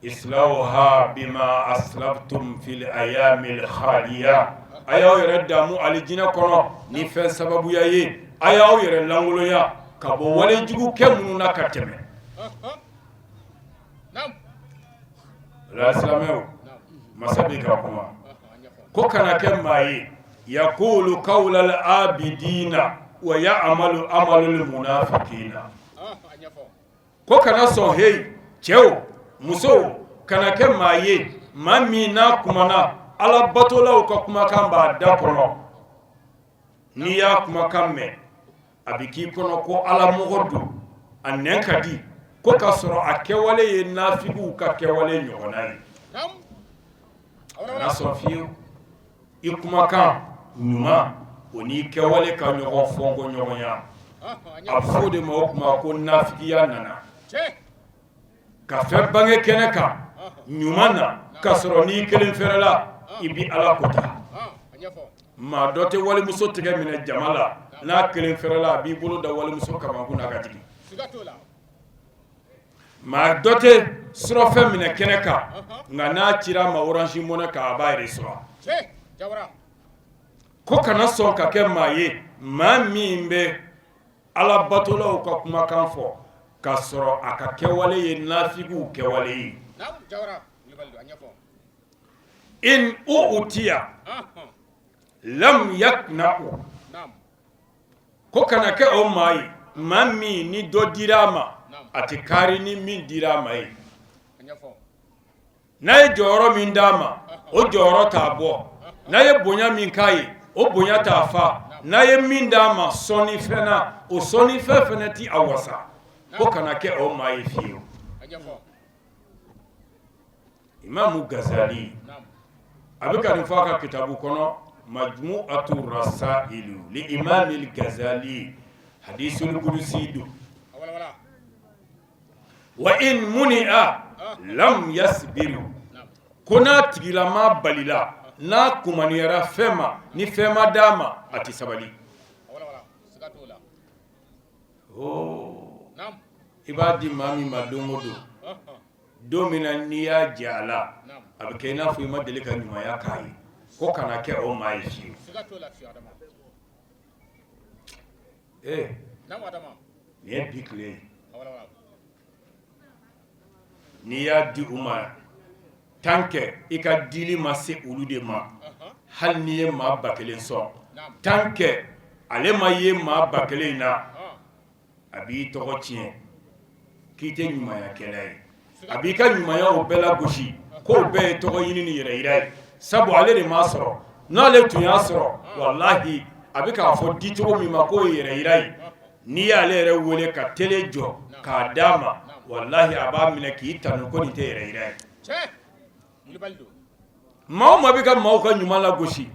Islawha bima aslaftum fil ayamil khaliya, a y'aw yɛrɛ damu alijinɛ kɔnɔ ni fɛn sababuya ye, a y'aw yɛrɛ lankolonya ka bɔ walejugu kɛ minnu na ka tɛmɛ. Silamɛw, masa bɛ ka kuma ko kana kɛ maa ye yakulu kawlal abidina wa ya'malu amalul munafiqina. Ko kana sɔn, heyi cɛw, musow, kana kɛ maa ye, maa min n'a kumana, ala batolaw ka kumakan b'a da kɔnɔ. N'i y'a kumakan mɛn, a bɛ k'i kɔnɔ ko ala mɔgɔ don, a nɛn ka di, ko k'a sɔrɔ a kɛwale ye nafigiw ka kɛwale ɲɔgɔnna ye. Kana sɔn fiyewu i kumakan ɲuman o n'i kɛwale ka ɲɔgɔn fɔnko ɲɔgɔnya. A bɛ fɔ o de ma o tuma ko nafigiya nana ka fɛn bange kɛnɛ kan ɲuman na, k'a sɔrɔ n'i kelen fɛrɛla, i bɛ ala kota. Maa dɔ tɛ walimuso tɛgɛ minɛ jama la, n'a kelen fɛrɛla, a b'i bolo da walimuso kamakun na ka jigin. Maa dɔ tɛ surɔfɛn minɛ kɛnɛ kan, nka n'a cira a ma Orange Money kan, a b'a yɛrɛ sɔrɔ. Ko kana sɔn ka kɛ maa ye, maa min bɛ ala batolaw ka kumakan fɔ. K'a sɔrɔ a ka kɛwale ye nafigiw kɛwale ye. In utiya lam yakna'u, ko kana kɛ o maa ye, maa min ni dɔ dira a ma, a tɛ kaari ni min dira a ma ye. N'a ye jɔyɔrɔ min d'a ma, o jɔyɔrɔ t'a bɔ. N'a ye bonya min k'a ye, o bonya t'a fa. N'a ye min d'a ma sɔnnifɛn na, o sɔnnifɛn fana tɛ a wasa. Ko kana kɛ o maa ye fiyewu. Imamu Gazali a bɛ ka nin fɔ a ka kitabu kɔnɔ, Majmu'atu Rasailu li Imamil Gazali, hadisul kudusi don. Wa in muni'a lam yasbiru, ko n'a tigilama balila, n'a kumaniyara fɛn ma, ni fɛn ma d'a ma, a tɛ sabali. I b'a di maa min ma don o don, don min na n'i y'a jɛ a la, a bɛ kɛ i n'a fɔ i ma deli ka ɲumanya k'a ye. Ko kana kɛ o maa ye fiyewu. Ee, nin ye bi tile ye. N'i y'a di u ma, tant que i ka dili ma se olu de ma, hali n'i ye maa 1000 sɔn, tant que ale ma ye maa 1000 in na, a b'i tɔgɔ tiɲɛ k'i tɛ ɲumanyakɛla ye. A b'i ka ɲumanya o bɛɛ lagosi, k'o bɛɛ ye tɔgɔ ɲini ni yɛrɛ yira ye, sabu ale de m'a sɔrɔ. N'ale tun y'a sɔrɔ, walahi, a bɛ k'a fɔ di cogo min ma k'o ye yɛrɛ yira ye. N'i y'ale yɛrɛ wele ka télé jɔ k'a d'a ma, walahi, a b'a minɛ k'i tanu ko nin tɛ yɛrɛ yira ye. Maa o maa bɛ ka maaw ka ɲuman lagosi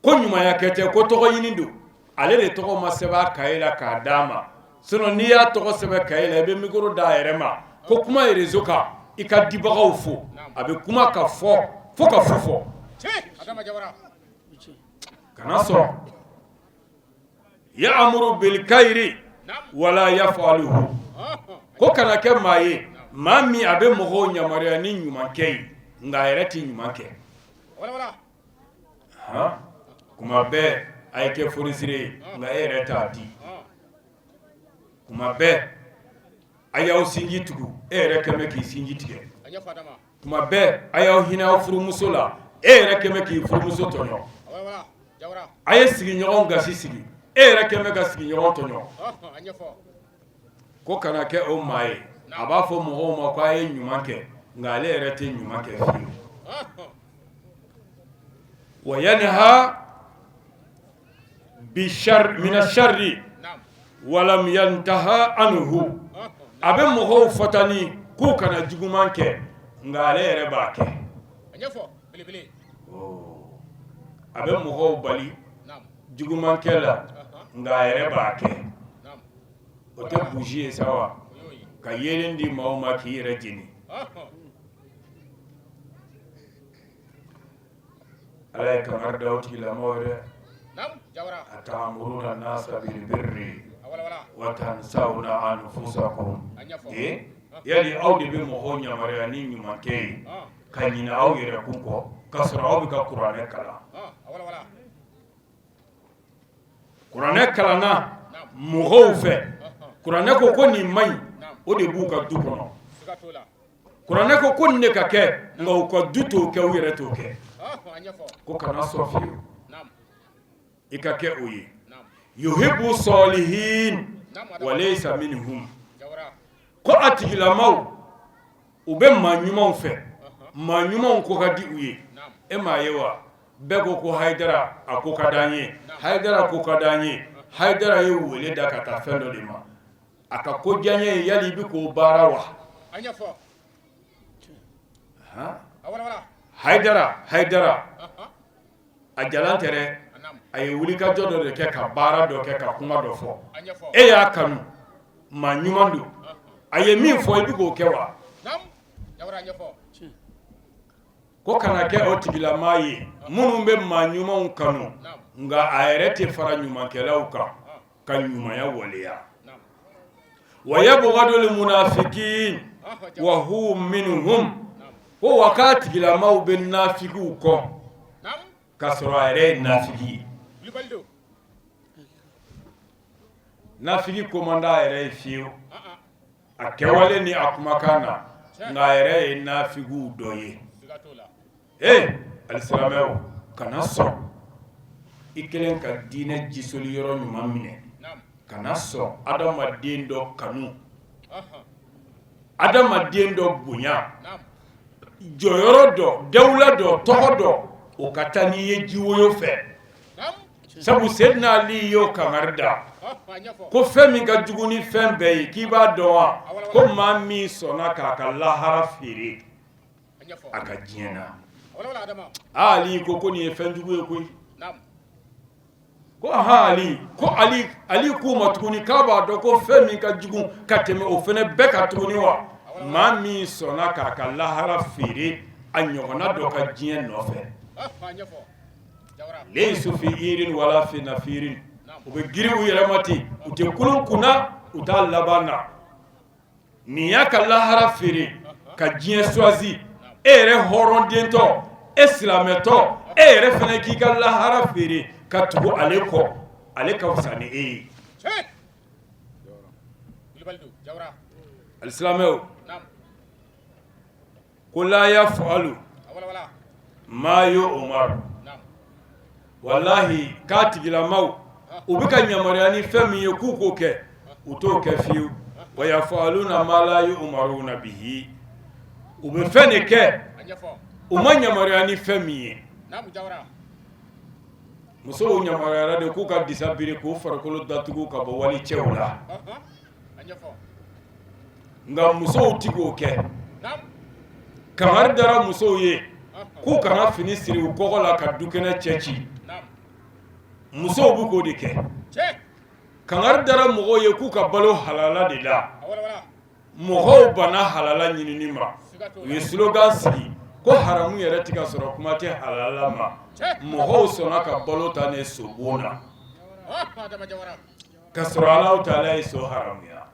ko ɲumanya kɛ tɛ, ko tɔgɔ ɲini don, ale de tɔgɔ ma sɛbɛn a kaye la k'a d'a ma. Sinon n'i y'a tɔgɔ sɛbɛn kaye la, i bɛ micro d'a yɛrɛ ma ko kuma réseau kan, i ka dibagaw fo, a bɛ kuma ka fɔ fo ka fu fɔ. Kana sɔn. Ya'muru bil kayiri wala yafaluhu, ko kana kɛ maa ye, maa min a bɛ mɔgɔw yamaruya ni ɲumankɛ ye, nka a yɛrɛ tɛ ɲuman kɛ. Kuma bɛɛ a ye kɛ fonisire ye, nka e yɛrɛ t'a di. Kuma bɛɛ a y'aw sinji tugu, e yɛrɛ kɛmɛ bɛ k'i sinji tigɛ. Kuma bɛɛ a y'aw hinɛ aw furumuso la, e yɛrɛ kɛmɛ k'i furumuso tɔɲɔ. A ye sigiɲɔgɔn gasi sigi, e yɛrɛ kɛmɛ ka sigiɲɔgɔn tɔɲɔ. Ko kana kɛ o maa ye, a b'a fɔ mɔgɔw ma ko a ye ɲuman kɛ, nka ale yɛrɛ tɛ ɲuman kɛ fiyewu. Wa yanha mina sharri walam yantaha anhu, a bɛ mɔgɔw fatani k'u kana juguman kɛ, nka ale yɛrɛ b'a kɛ. A bɛ mɔgɔw bali juguman kɛ la, nka a yɛrɛ b'a kɛ. O tɛ bougie ye sa wa, ka yeelen di maaw ma k'i yɛrɛ jeni. Ala ye kangari da o tigilamɔgɔw ye dɛ. Atamuruna nasa bil birri wa tansawna anfusakum. Ee, yali aw de bɛ mɔgɔw yamaruya ni ɲumankɛ ye ka ɲinɛ aw yɛrɛ kun kɔ, k'a sɔrɔ aw bɛ ka kuranɛ kalan. Kuranɛ kalanna mɔgɔw fɛ, kuranɛ ko ko nin man ɲi, o de b'u ka du kɔnɔ. Kuranɛ ko ko nin de ka kɛ, nka u ka du t'o kɛ, u yɛrɛ t'o kɛ. Ko kana sɔn fiyewu i ka kɛ o ye. Yuhibu sɔlihin wa laysa minhum, ko a tigilamaw u bɛ maa ɲumanw fɛ, maa ɲumanw ko ka di u ye. E m'a ye wa, bɛɛ ko ko Hayidara a ko ka d'an ye, Hayidara ko ka d'an ye. Hayidara ye wele da ka taa fɛn dɔ de ma. A ka ko diya ye, yali i bɛ k'o baara wa? Hayidara, Hayidara a jalan tɛ dɛ, a ye wulikajɔ dɔ de kɛ ka baara dɔ kɛ ka kuma dɔ fɔ. E y'a kanu, maa ɲuman don, a ye min fɔ i bɛ k'o kɛ wa? Ko kana kɛ o tigilamaa ye minnu bɛ maa ɲumanw kanu, nka a yɛrɛ tɛ fara ɲumankɛlaw kan ka ɲumanya waleya. Wa yabgadul munafikin wa hum minhum, ko wa k'a tigilamaw bɛ nafigiw kɔn k'a sɔrɔ a yɛrɛ ye nafigi ye. Nafigi ko man d'a yɛrɛ ye fiyewu. A kɛwale ni a kumakan na, nka a yɛrɛ ye nafigiw dɔ ye. Ee alisilamɛw, kana sɔn i kelen ka diinɛ jisoli yɔrɔ ɲuman minɛ, kana sɔn adamaden dɔ kanu, adamaden dɔ bonya, jɔyɔrɔ dɔ, dawula dɔ, tɔgɔ dɔ, o ka taa n'i ye jiwoyo fɛ. Sabu Seydina Ali y'o kangari da ko fɛn min ka jugu ni fɛn bɛɛ ye, k'i b'a dɔn wa? Ko maa min sɔnna k'a ka lahara feere a ka diɲɛ na. Ali ko ko nin ye fɛn jugu ye koyi. Ko ahan Ali, ko Ali, Ali k'u ma tuguni k'a b'a dɔn ko fɛn min ka jugu ka tɛmɛ o fana bɛɛ kan tuguni wa? Maa min sɔnna k'a ka lahara feere a ɲɔgɔnna dɔ ka diɲɛ nɔfɛ. Laysu fi irin wala fi nafirin, u bɛ girin u yɛrɛ ma ten, u tɛ kulun kunna, u t'a laban na. Nin y'a ka lahara feere ka diɲɛ choisi. E yɛrɛ hɔrɔndentɔ, e silamɛtɔ, e yɛrɛ fana k'i ka lahara feere ka tugu ale kɔ, ale ka fisa ni e ye. Alisilamɛw, ko la yafalu ma yu'maru, walahi k'a tigilamaw u bɛ ka yamaruya ni fɛn min ye k'u k'o kɛ, u t'o kɛ fiyewu. Wa yafaluna ma la yu'maruna bihi, u bɛ fɛn de kɛ u ma yamaruya ni fɛn min ye. Musow yamaruyara de k'u ka disa biri k'u farikolo datugu ka bɔ wali cɛw la. Nka musow ti k'o kɛ. Kangari dara musow ye k'u kana fini siri u kɔgɔ la ka dukɛnɛ cɛ ci. Musow bɛ k'o de kɛ. Kangari dara mɔgɔw ye k'u ka balo halala de la. Mɔgɔw banna halala ɲinini ma. U ye slogan sigi ko haramu yɛrɛ tɛ ka sɔrɔ, kuma tɛ halala ma. Mɔgɔw sɔnna ka balo ta ne sobon na. Ka sɔrɔ Alahu taala ye so haramuya.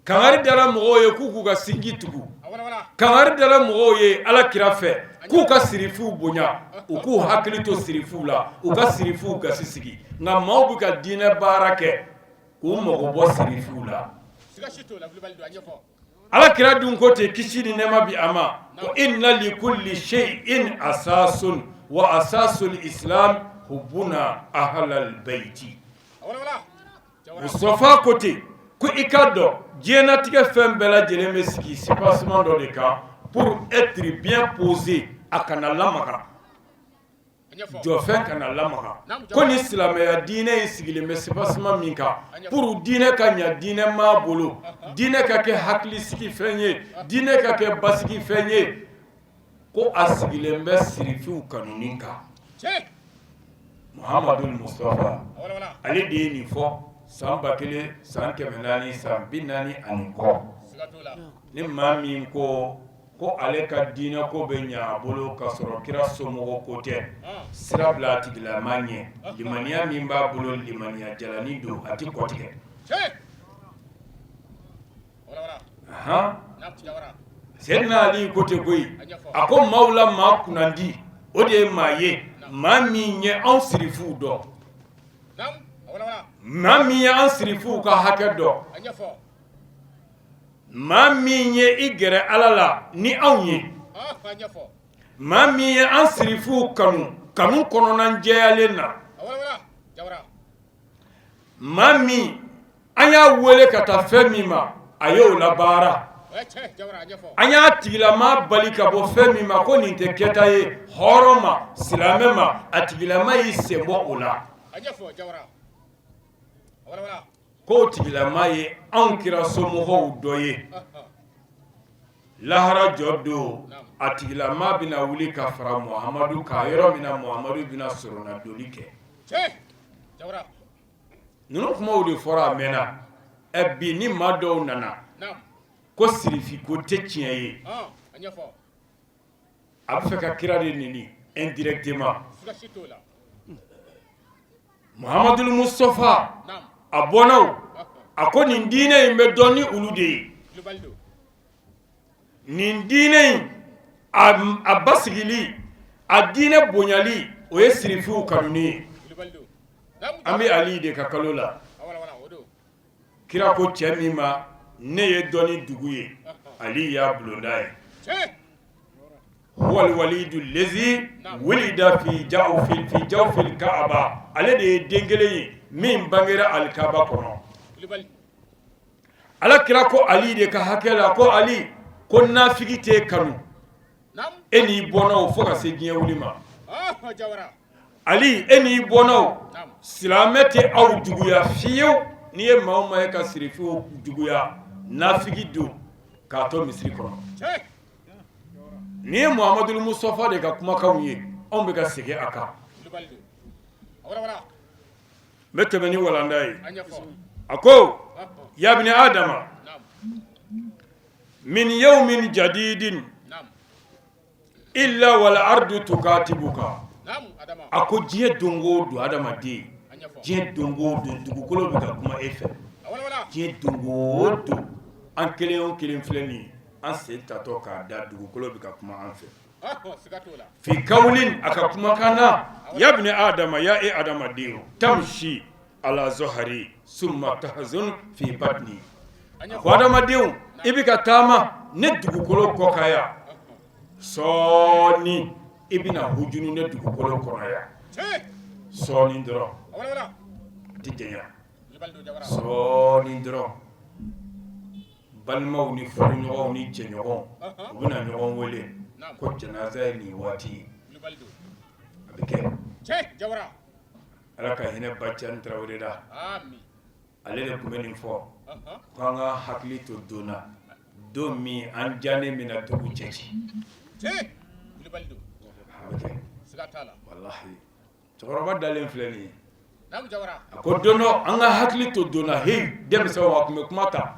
Kangari dara mɔgɔw ye k'u k'u ka sinji tugu. Kangari dara mɔgɔw ye Ala kira fɛ k'u ka sirifuw bonya, u k'u hakili to sirifuw la, u ka sirifuw gasi sigi. Nka maaw bɛ ka diinɛ baara kɛ k'u mago bɔ sirifuw la. Ala kira dun ko ten, kisi ni nɛɛma bi a ma, ko inna li kulli shay'in asasun wa asasul islam hubbuna ahlal bayti. Mustafa ko ten ko i k'a dɔn diɲɛnatigɛ fɛn bɛɛ lajɛlen bɛ sigi soubassement dɔ de kan pour être bien posé, a kana lamaga. Jɔfɛn kana lamaga. Ko ni silamɛya diinɛ in sigilen bɛ soubassement min kan pour diinɛ ka ɲa diinɛ maa bolo, diinɛ ka kɛ hakilisigi fɛn ye, diinɛ ka kɛ basigi fɛn ye, ko a sigilen bɛ sirifiw kanuni kan. Muhamadu Mustafa, ale de ye nin fɔ san 1000 san 400 san 40 ani kɔ. Ni maa min ko ko ale ka diinɛ ko bɛ ɲɛ a bolo ka sɔrɔ kira somɔgɔ ko tɛ, sira bila a tigilama ɲɛ. Limaniya min b'a bolo, limaniya jalani don, a tɛ kɔtigɛ. Ahan, Seyidina Ali ko ten koyi. A ko maaw la maa kunnandi, o de ye maa ye, maa min ye anw sirifuw dɔn, maa min ye an sirifuw ka hakɛ dɔn, maa min ye i gɛrɛ Ala la ni anw ye, maa min ye an sirifuw kanu kanu kɔnɔna jɛyalen na, maa min an y'a wele ka taa fɛn min ma, a y'o labaara, an y'a tigilama bali ka bɔ fɛn min ma ko nin tɛ kɛta ye hɔrɔn ma, silamɛ ma, a tigilama y'i sen bɔ o la. K'o tigilama ye anw kira somɔgɔw dɔ ye. Lahara jɔ don, a tigilama bɛna wuli ka fara Muhamadu kan yɔrɔ min na, Muhamadu bɛna soronadonni kɛ. Ninnu kumaw de fɔra a mɛnna. Ɛ bi ni maa dɔw nana ko sirifi ko tɛ tiɲɛ ye, a bɛ fɛ ka kira de neni indirectement. Muhamadul Mustafa a bɔnnaw, a ko nin diinɛ in bɛ dɔn ni olu de ye. Nin diinɛ in a basigili, a diinɛ bonyali, o ye sirifiw kanuni ye. An bɛ Ali de ka kalo la. Kira ko cɛ min ma ne ye dɔnni dugu ye, Ali y'a bulonda ye. Huwal walidu lezi wulida fi jawfil kaaba, ale de ye den kelen ye min bangera alikaba kɔnɔ. Ala kira ko Ali de ka hakɛ la ko Ali ko nafigi t'e kanu e n'i bɔnnaw fo ka se diɲɛ wuli ma. Ali e n'i bɔnnaw silamɛ tɛ aw juguya fiyewu. N'i ye maa o maa ye ka sirifiw juguya, nafigi don k'a to misiri kɔnɔ. Nin ye Muhamadul Mustafa de ka kumakanw ye, anw bɛ ka segin a kan. N bɛ tɛmɛ ni walanda ye. A ko yabini adama min yawmin jadidin illa wal ardu tukatibuka. A ko diɲɛ don o don adamaden, diɲɛ don o don dugukolo bɛ ka kuma e fɛ. Diɲɛ don o don an kelen o kelen filɛ nin ye, an sen tatɔ k'a da dugukolo bɛ ka kuma an fɛ. Fi kawulin, a ka kumakan na, yabini adama, ya e adamaden, tamsi ala zahari summa tahzun fi batni. Ko adamadenw, i bɛ ka taama ne dugukolo kɔ kan yan, sɔɔni i bɛna hujunu ne dugukolo kɔnɔ yan, sɔɔni dɔrɔn tɛ janya, sɔɔni dɔrɔn balimaw ni furuɲɔgɔnw ni jɛɲɔgɔnw u bɛna ɲɔgɔn wele ko janaza ye nin waati ye. A bɛ kɛ. Ala ka hinɛ Bacani Tarawele la, ale de tun bɛ nin fɔ ko an ka hakili to don na, don min an janen bɛna dugu cɛci. A bɛ kɛ walahi. Cɛkɔrɔba dalen filɛ nin ye, a ko don dɔ an ka hakili to don na. Heyi denmisɛnw, a tun bɛ kuma ta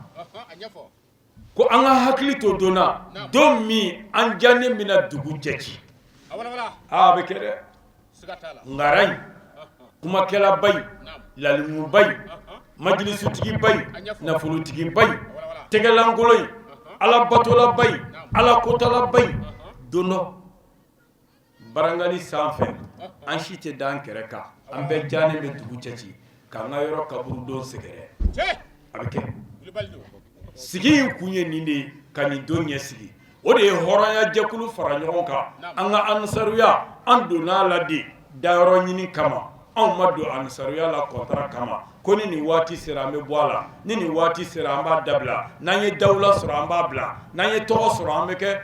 ko an ka hakili to don na, don min an janen bɛna dugu cɛci. Aa, a bɛ kɛ dɛ. Ngara in, kumakɛlaba in, lalimuba in, majilisutigiba in, nafolotigiba in, tɛgɛlankolon in, alabatolaba in, alakotalaba in, don dɔ barangali sanfɛ an si tɛ da an kɛrɛ kan, an bɛɛ janen bɛ dugu cɛci k'an ka yɔrɔ kaburudon sɛgɛrɛ. A bɛ kɛ. Sigi in kun ye nin de ye, ka nin don ɲɛsigi. O de ye hɔrɔnya jɛkulu fara ɲɔgɔn kan. An ka ansaruya, an donna a la de dayɔrɔ ɲini kama. Anw ma don ansaruya la kɔntara kama ko ni nin waati sera an bɛ bɔ a la, ni nin waati sera an b'a dabila, n'an ye dawula sɔrɔ an b'a bila, n'an ye tɔgɔ sɔrɔ an bɛ kɛ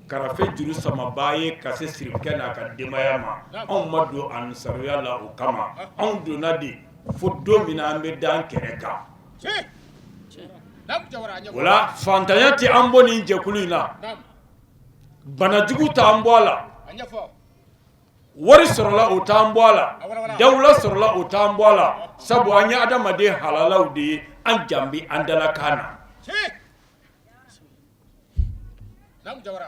karafe juru samabaa ye ka se sirifukɛ n'a ka denbaya ma. Anw ma don ansaruya la o kama. Anw donna de fo don min na an bɛ da an kɛrɛ kan. O la fantanya tɛ an bɔ nin jɛkulu in na, banajugu t'an bɔ a la, wari sɔrɔla o t'an bɔ a la, dawula sɔrɔla o t'an bɔ a la, sabu an ye adamaden halalaw de ye, an jan bɛ an dalakan na.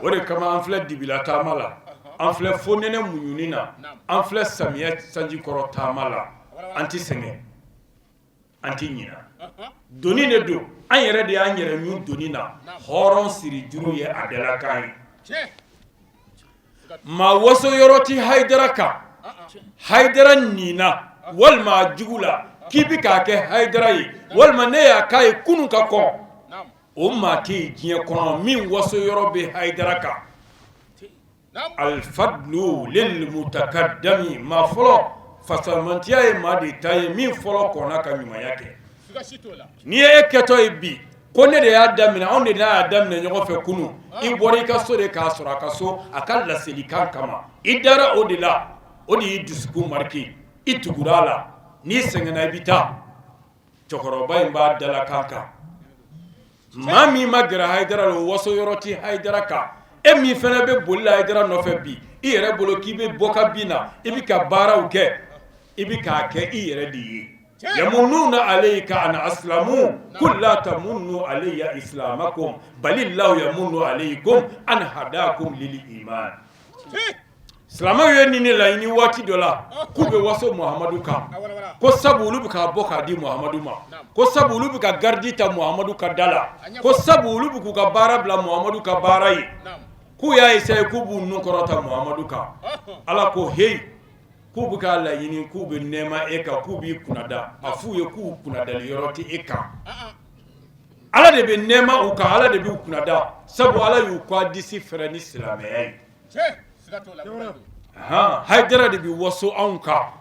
O de kama an filɛ dibila taama la, an filɛ fonɛnɛ muɲuni na, an filɛ samiyɛ sanji kɔrɔ taama la, an tɛ sɛgɛn, an tɛ ɲina. Doni de don, an yɛrɛ de y'an yɛrɛ ɲun doni na. Hɔrɔn siri juru ye a dalakan ye. Maa waso yɔrɔ tɛ Hayidara kan, Hayidara nin na walima a jugu la k'i bɛ k'a kɛ Hayidara ye walima ne y'a k'a ye kunun ka kɔn. O maa tɛ yen diɲɛ kɔnɔ min waso yɔrɔ bɛ Hayidara kan. Alifadlu lilmutakadami, maa fɔlɔ fasamantiya ye maa de ta ye min fɔlɔ kɔnna ka ɲumanya kɛ. N'i ye e kɛtɔ ye bi ko ne de y'a daminɛ, anw de n'a y'a daminɛ ɲɔgɔn fɛ kunun, i bɔra i ka so de k'a sɔrɔ a ka so a ka laselikan kama, i dara o de la, o de y'i dusukun marqué, i tugura a la, n'i sɛgɛnna i bɛ taa. Cɛkɔrɔba in b'a dalakan kan. Maa min ma gɛrɛ Hayidara la, o waso yɔrɔ tɛ Hayidara kan. E min fana bɛ boli la Hayidara nɔfɛ bi, i yɛrɛ bolo k'i bɛ bɔ ka bin na, i bɛ ka baaraw kɛ, i bɛ k'a kɛ i yɛrɛ de ye. Yamununa alayka an aslamu kul la tamunnu alayya islamakum balillahu yamunnu alaykum an hadakum lil iman. Silamɛw ye nin de laɲini waati dɔ la k'u bɛ waso Muhamadu kan, ko sabu olu bɛ k'a bɔ k'a di Muhamadu ma, ko sabu olu bɛ ka garidi ta Muhamadu ka da la, ko sabu olu bɛ k'u ka baara bila Muhamadu ka baara ye, k'u y'a essayer k'u b'u nun kɔrɔta Muhamadu kan. Ala ko heyi, k'u bɛ k'a laɲini k'u bɛ nɛɛma e kan, k'u b'i kunnada. A f'u ye k'u kunnadali yɔrɔ tɛ e kan. Ala de bɛ nɛɛma u kan, Ala de b'u kunnada, sabu Ala y'u ka disi fɛrɛ ni silamɛya ye. Han, Hayidara de bɛ waso anw kan,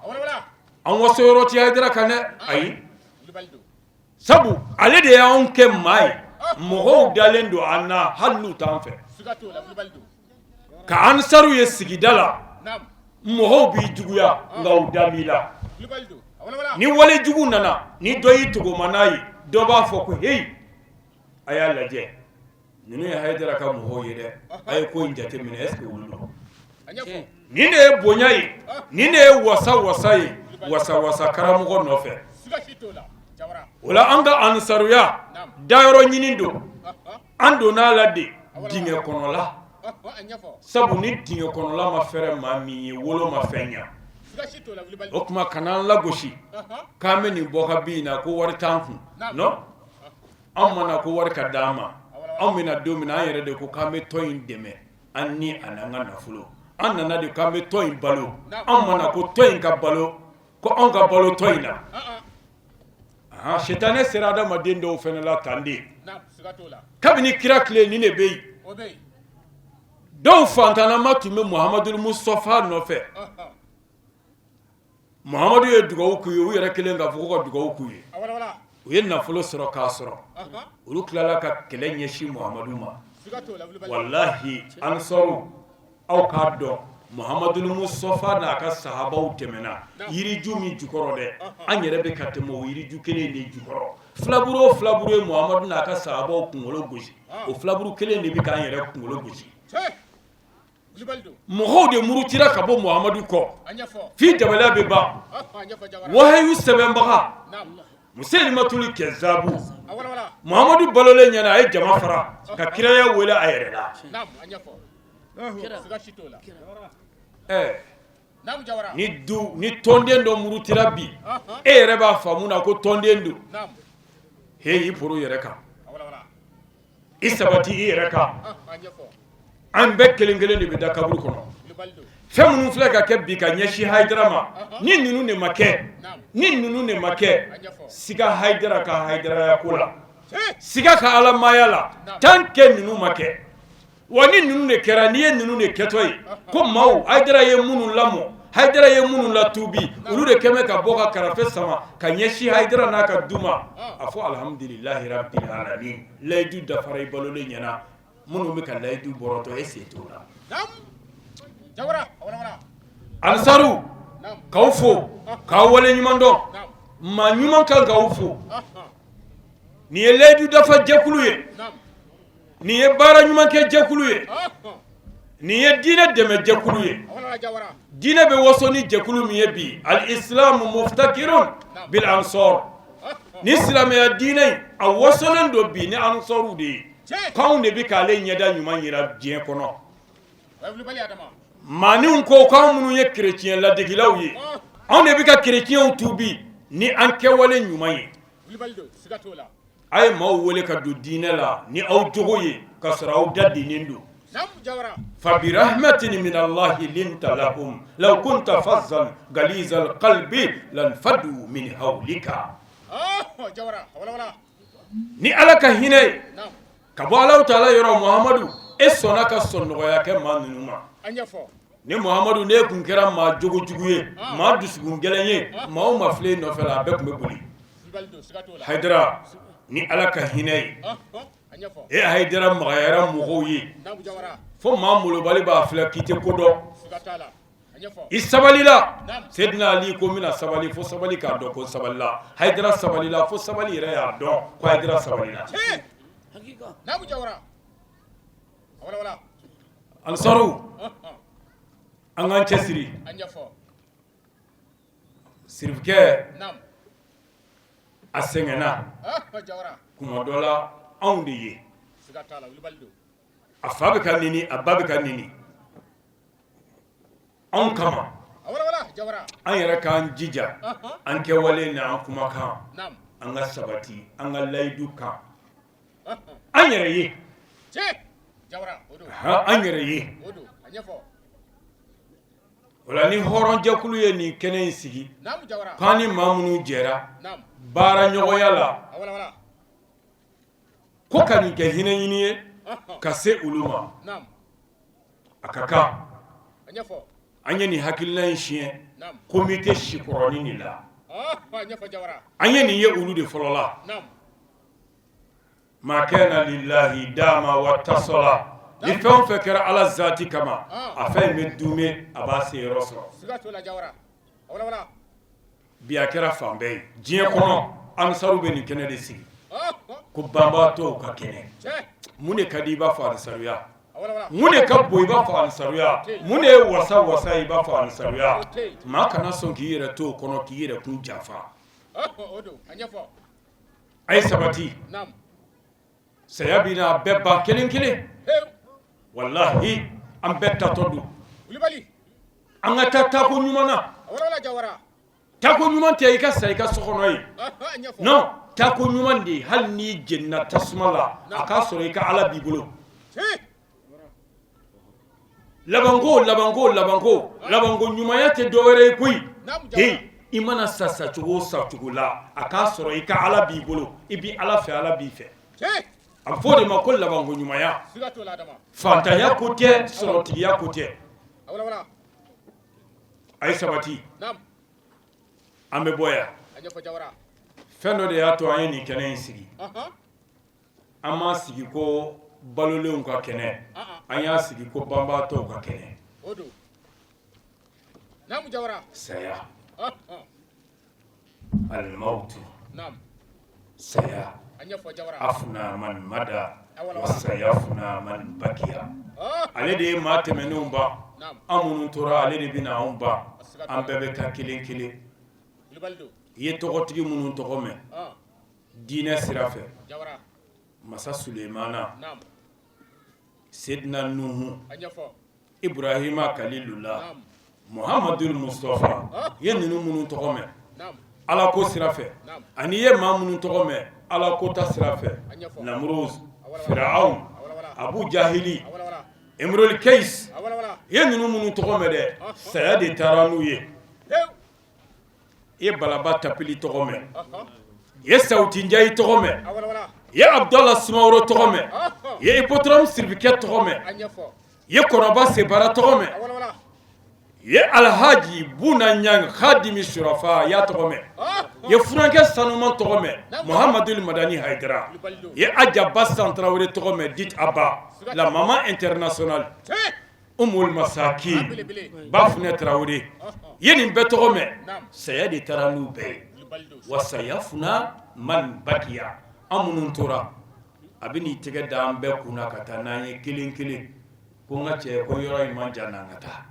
an waso yɔrɔ tɛ Hayidara kan dɛ, ayi, sabu ale de y'anw kɛ maa ye, mɔgɔw dalen don an na hali n'u t'an fɛ. Ka ansaru ye sigida la, mɔgɔw b'i juguya nka u da b'i la. Ni wale jugu nana, ni dɔ y'i togoma n'a ye, dɔ b'a fɔ ko heyi, a y'a lajɛ, ninnu ye Hayidara ka mɔgɔw ye dɛ, a ye ko in jateminɛ, est ce que olu don? Nin de ye bonya ye, nin de ye wasa wasa ye, wasa wasa karamɔgɔ nɔfɛ. O la an ka ansaruya dayɔrɔ ɲini don, an donna a la de dingɛ kɔnɔla, sabu ni dingɛ kɔnɔla ma fɛrɛ maa min ye, wolo ma fɛn ɲa. O tuma kana an lagosi k'an bɛ nin bɔ ka bin na ko wari t'an kun. Non, anw ma na ko wari ka d'an ma. Anw bɛna don min na, an yɛrɛ de ko k'an bɛ tɔn in dɛmɛ an ni a n'an ka nafolo. An nana de k'an bɛ tɔn in balo. Anw ma na ko tɔn in ka balo, ko anw ka balo tɔn in na. Ahan, sitanɛ sera adamaden dɔw fana la tan de. Kabini kira tile, nin de bɛ yen. Dɔw fantanama tun bɛ Muhamadul Mustafa nɔfɛ. Muhamadu ye dugawu k'u ye, u yɛrɛ kelen k'a fɔ ko ka dugawu k'u ye, u ye nafolo sɔrɔ k'a sɔrɔ olu tilala ka kɛlɛ ɲɛsin Muhamadu ma. Walahi, ansaru, aw k'a dɔn, Muhamadul Mustafa n'a ka sahabaw tɛmɛna yiriju min jukɔrɔ dɛ, an yɛrɛ bɛ ka tɛmɛ o yiriju kelen de jukɔrɔ. Filaburu o filaburu ye Muhamadu n'a ka sahabaw kunkolo gosi, o filaburu kelen de bɛ k'an yɛrɛ kunkolo gosi. Mɔgɔw de murutira ka bɔ Muhamadu kɔ f'i dabaliya bɛ ban. Wahayu sɛbɛnbaga Muselimatuli Kɛzabu, Muhamadu balolen ɲɛna, a ye jama fara ka kiraya wele a yɛrɛ la. Ɛɛ, ni du ni tɔnden dɔ murutira bi, e yɛrɛ b'a faamu na ko tɔnden don. He, i poro yɛrɛ kan, i sabati i yɛrɛ kan. An bɛɛ kelen kelen de bɛ da kaburu kɔnɔ. Fɛn minnu filɛ ka kɛ bi ka ɲɛsin Hayidara ma, ni ninnu de ma kɛ, ni ninnu de ma kɛ, siga Hayidara ka Hayidaraya ko la, siga ka alamaya la, tant que ninnu ma kɛ. Wa ni ninnu de kɛra, n'i ye ninnu de kɛtɔ ye ko maaw, Hayidara ye minnu lamɔ, Hayidara ye minnu latubi, olu de kɛmɛ ka bɔ ka karafe sama ka ɲɛsin Hayidara n'a ka du ma, a fɔ alhamdulilahi rabbil alamin, layidu dafara i balolen ɲɛna. Minnu bɛ ka layidu bɔrɔtɔ, e sen t'o la. Ansaru, k'aw fo k'aw wale ɲuman dɔn. Maa ɲuman kan k'aw fo. Nin ye layidu dafa jɛkulu ye, nin ye baara ɲuman kɛ jɛkulu ye, nin ye diinɛ dɛmɛ jɛkulu ye. Diinɛ bɛ waso ni jɛkulu min ye bi, al islamu muftakirun bil ansar, ni silamɛya diinɛ in, a wasolen don bi ni ansaru de ye, k'anw de bɛ k'ale ɲɛda ɲuman yira diɲɛ kɔnɔ. Maaninw ko k'anw minnu ye kereciyɛn ladegilaw ye, anw de bɛ ka kereciyɛnw tuubi ni an kɛwale ɲuman ye. A ye maaw wele ka don diinɛ la ni aw jogo ye, ka sɔrɔ aw da dennen don. Fa bi rahmatin min Allahi linta lahum law kunta fazzan galizal qalbi lanfaddu min hawlika. Ni Ala ka hinɛ ye ka bɔ Alahu taala yɔrɔ, Muhamadu, e sɔnna ka sɔn nɔgɔya kɛ maa ninnu ma. Ni Muhamadu, ne tun kɛra maa jogojugu ye, maa dusukun gɛlɛn ye, maa o maa filɛ nɔfɛ la, a bɛɛ tun bɛ boli. Hayidara, ni Ala ka hinɛ ye, e Hayidara magayara mɔgɔw ye fo maa molobali b'a filɛ k'i tɛ ko dɔn. I sabalila. Seydina Ali ko n bɛna sabali fo sabali k'a dɔn ko sabalila. Hayidara sabalila fo sabali yɛrɛ y'a dɔn ko Hayidara sabalila. Ansaru, an k'an cɛsiri. Sirifukɛ a sɛgɛnna kuma dɔ la, anw de ye a fa bɛ ka nini, a ba bɛ ka nini anw kama. An yɛrɛ k'an jija an kɛwale ni an kumakan, an ka sabati an ka layidu kan an yɛrɛ ye, an yɛrɛ ye. O la ni hɔrɔnjɛkulu ye nin kɛnɛ in sigi, k'an ni maa minnu jɛra baara ɲɔgɔnya la. Ko ka nin kɛ hinɛ ɲini ye ka se olu ma, a ka kan an ye nin hakilina in siɲɛ komite sikɔrɔnin de la. An ye nin ye olu de fɔlɔ la. Ma kana lillahi dama watasala, ni fɛn o fɛn kɛra Ala zati kama, a fɛn in bɛ duumɛ, a b'a se yɔrɔ sɔrɔ. Bi a kɛra fan bɛɛ ye diɲɛ kɔnɔ, ansaru bɛ nin kɛnɛ de sigi ko banbaatɔw ka kɛnɛ. Mun de ka di i b'a fɔ ansaruya? Mun de ka bon i b'a fɔ ansaruya? Mun de ye wasa wasa i b'a fɔ ansaruya? Maa kana sɔn k'i yɛrɛ to o kɔnɔ k'i yɛrɛ kun janfa. A ye sabati, saya bɛ na bɛɛ ban kelen kelen. Walahi, an bɛɛ taatɔ don. An ka taa taako ɲuman na. Taako ɲuman tɛ i ka sa i ka so kɔnɔ ye, non. Taako ɲuman de ye, hali n'i jenina tasuma la, a k'a sɔrɔ i ka Ala b'i bolo. Labanko, labanko, labanko, labanko ɲumanya tɛ dɔwɛrɛ ye koyi. Hey, i mana sa sacogo o sacogo la, a k'a sɔrɔ i ka Ala b'i bolo, i bɛ Ala fɛ, Ala b'i fɛ. A bɛ fɔ o de ma ko labanko ɲumanya. Fantanya ko tɛ, sɔrɔtigiya ko tɛ. A ye sabati, an bɛ bɔ yan. Fɛn dɔ de y'a to an ye nin kɛnɛ in sigi. An m'a sigi ko balolenw ka kɛnɛ, an y'a sigi ko banbaatɔw ka kɛnɛ. Saya, alimawutu, saya afuna man mada wa sayafuna man bakiya. Ale de ye maa tɛmɛnenw ban, an minnu tora, ale de bɛna anw ban. An bɛɛ bɛ taa kelen kelen. I ye tɔgɔtigi minnu tɔgɔ mɛn diinɛ sira fɛ, masa Sulemana, Sedina Nuhu, Ibrahima Kalilula, Muhamadul Mustafa, i ye ninnu minnu tɔgɔ mɛn Ala ko sira fɛ, ani i ye maa minnu tɔgɔ mɛn Ala ko ta sira fɛ, Namuruz, Firaun, Abu Jahili, Imrul Kayis, i ye ninnu minnu tɔgɔ mɛn dɛ, saya de taara n'u ye. I ye Balaba Tapili tɔgɔ mɛn, i ye Sawuti Njayi tɔgɔ mɛn, i ye Abudala Sumaworo tɔgɔ mɛn, i ye Hippodrome Sirifikɛ tɔgɔ mɛn, i ye Kɔnɔba Sebara tɔgɔ mɛn, i ye Alhaji Buna Ɲang Hadimi Surafa, i y'a tɔgɔ mɛn, i ye furankɛ sanuman tɔgɔ mɛn, Muhamadul Madani Hayidara, i ye Aja Basan Tarawele tɔgɔ mɛn, dit Aba, la maman internationale. Umul Masakin Bafunɛ Tarawele, i ye nin bɛɛ tɔgɔ mɛn, saya de taara n'u bɛɛ ye. Wa sayafuna man bakiya, an minnu tora, a bɛ n'i tɛgɛ da an bɛɛ kun na ka taa n'an ye kelen kelen. Ko n ka cɛ, ko yɔrɔ in man jan, n'an ka taa.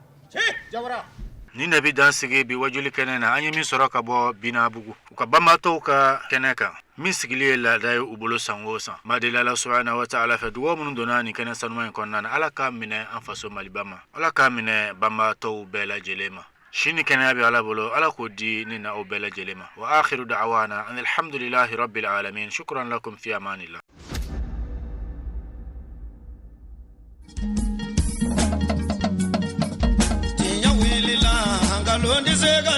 Nin de bɛ dan sigi bi wajuli kɛnɛ na. An ye min sɔrɔ ka bɔ Binabugu, u ka banbaatɔw ka kɛnɛ kan, min sigili ye laada ye u bolo san o san, n b'a deli Ala subahana wa taala fɛ, dugawu minnu donna nin kɛnɛ sanuman in kɔnɔna na, Ala k'a minɛ an faso Maliba ma, Ala k'a minɛ banbaatɔw bɛɛ lajɛlen ma. Si ni kɛnɛya bɛ Ala bolo, Ala k'o di ne na aw bɛɛ lajɛlen ma. Wa akhiru da'wana anil hamdulillahi rabbil alamin. Shukran lakum fi amanillah. Tiɲɛ wulila, nkalon tɛ se ka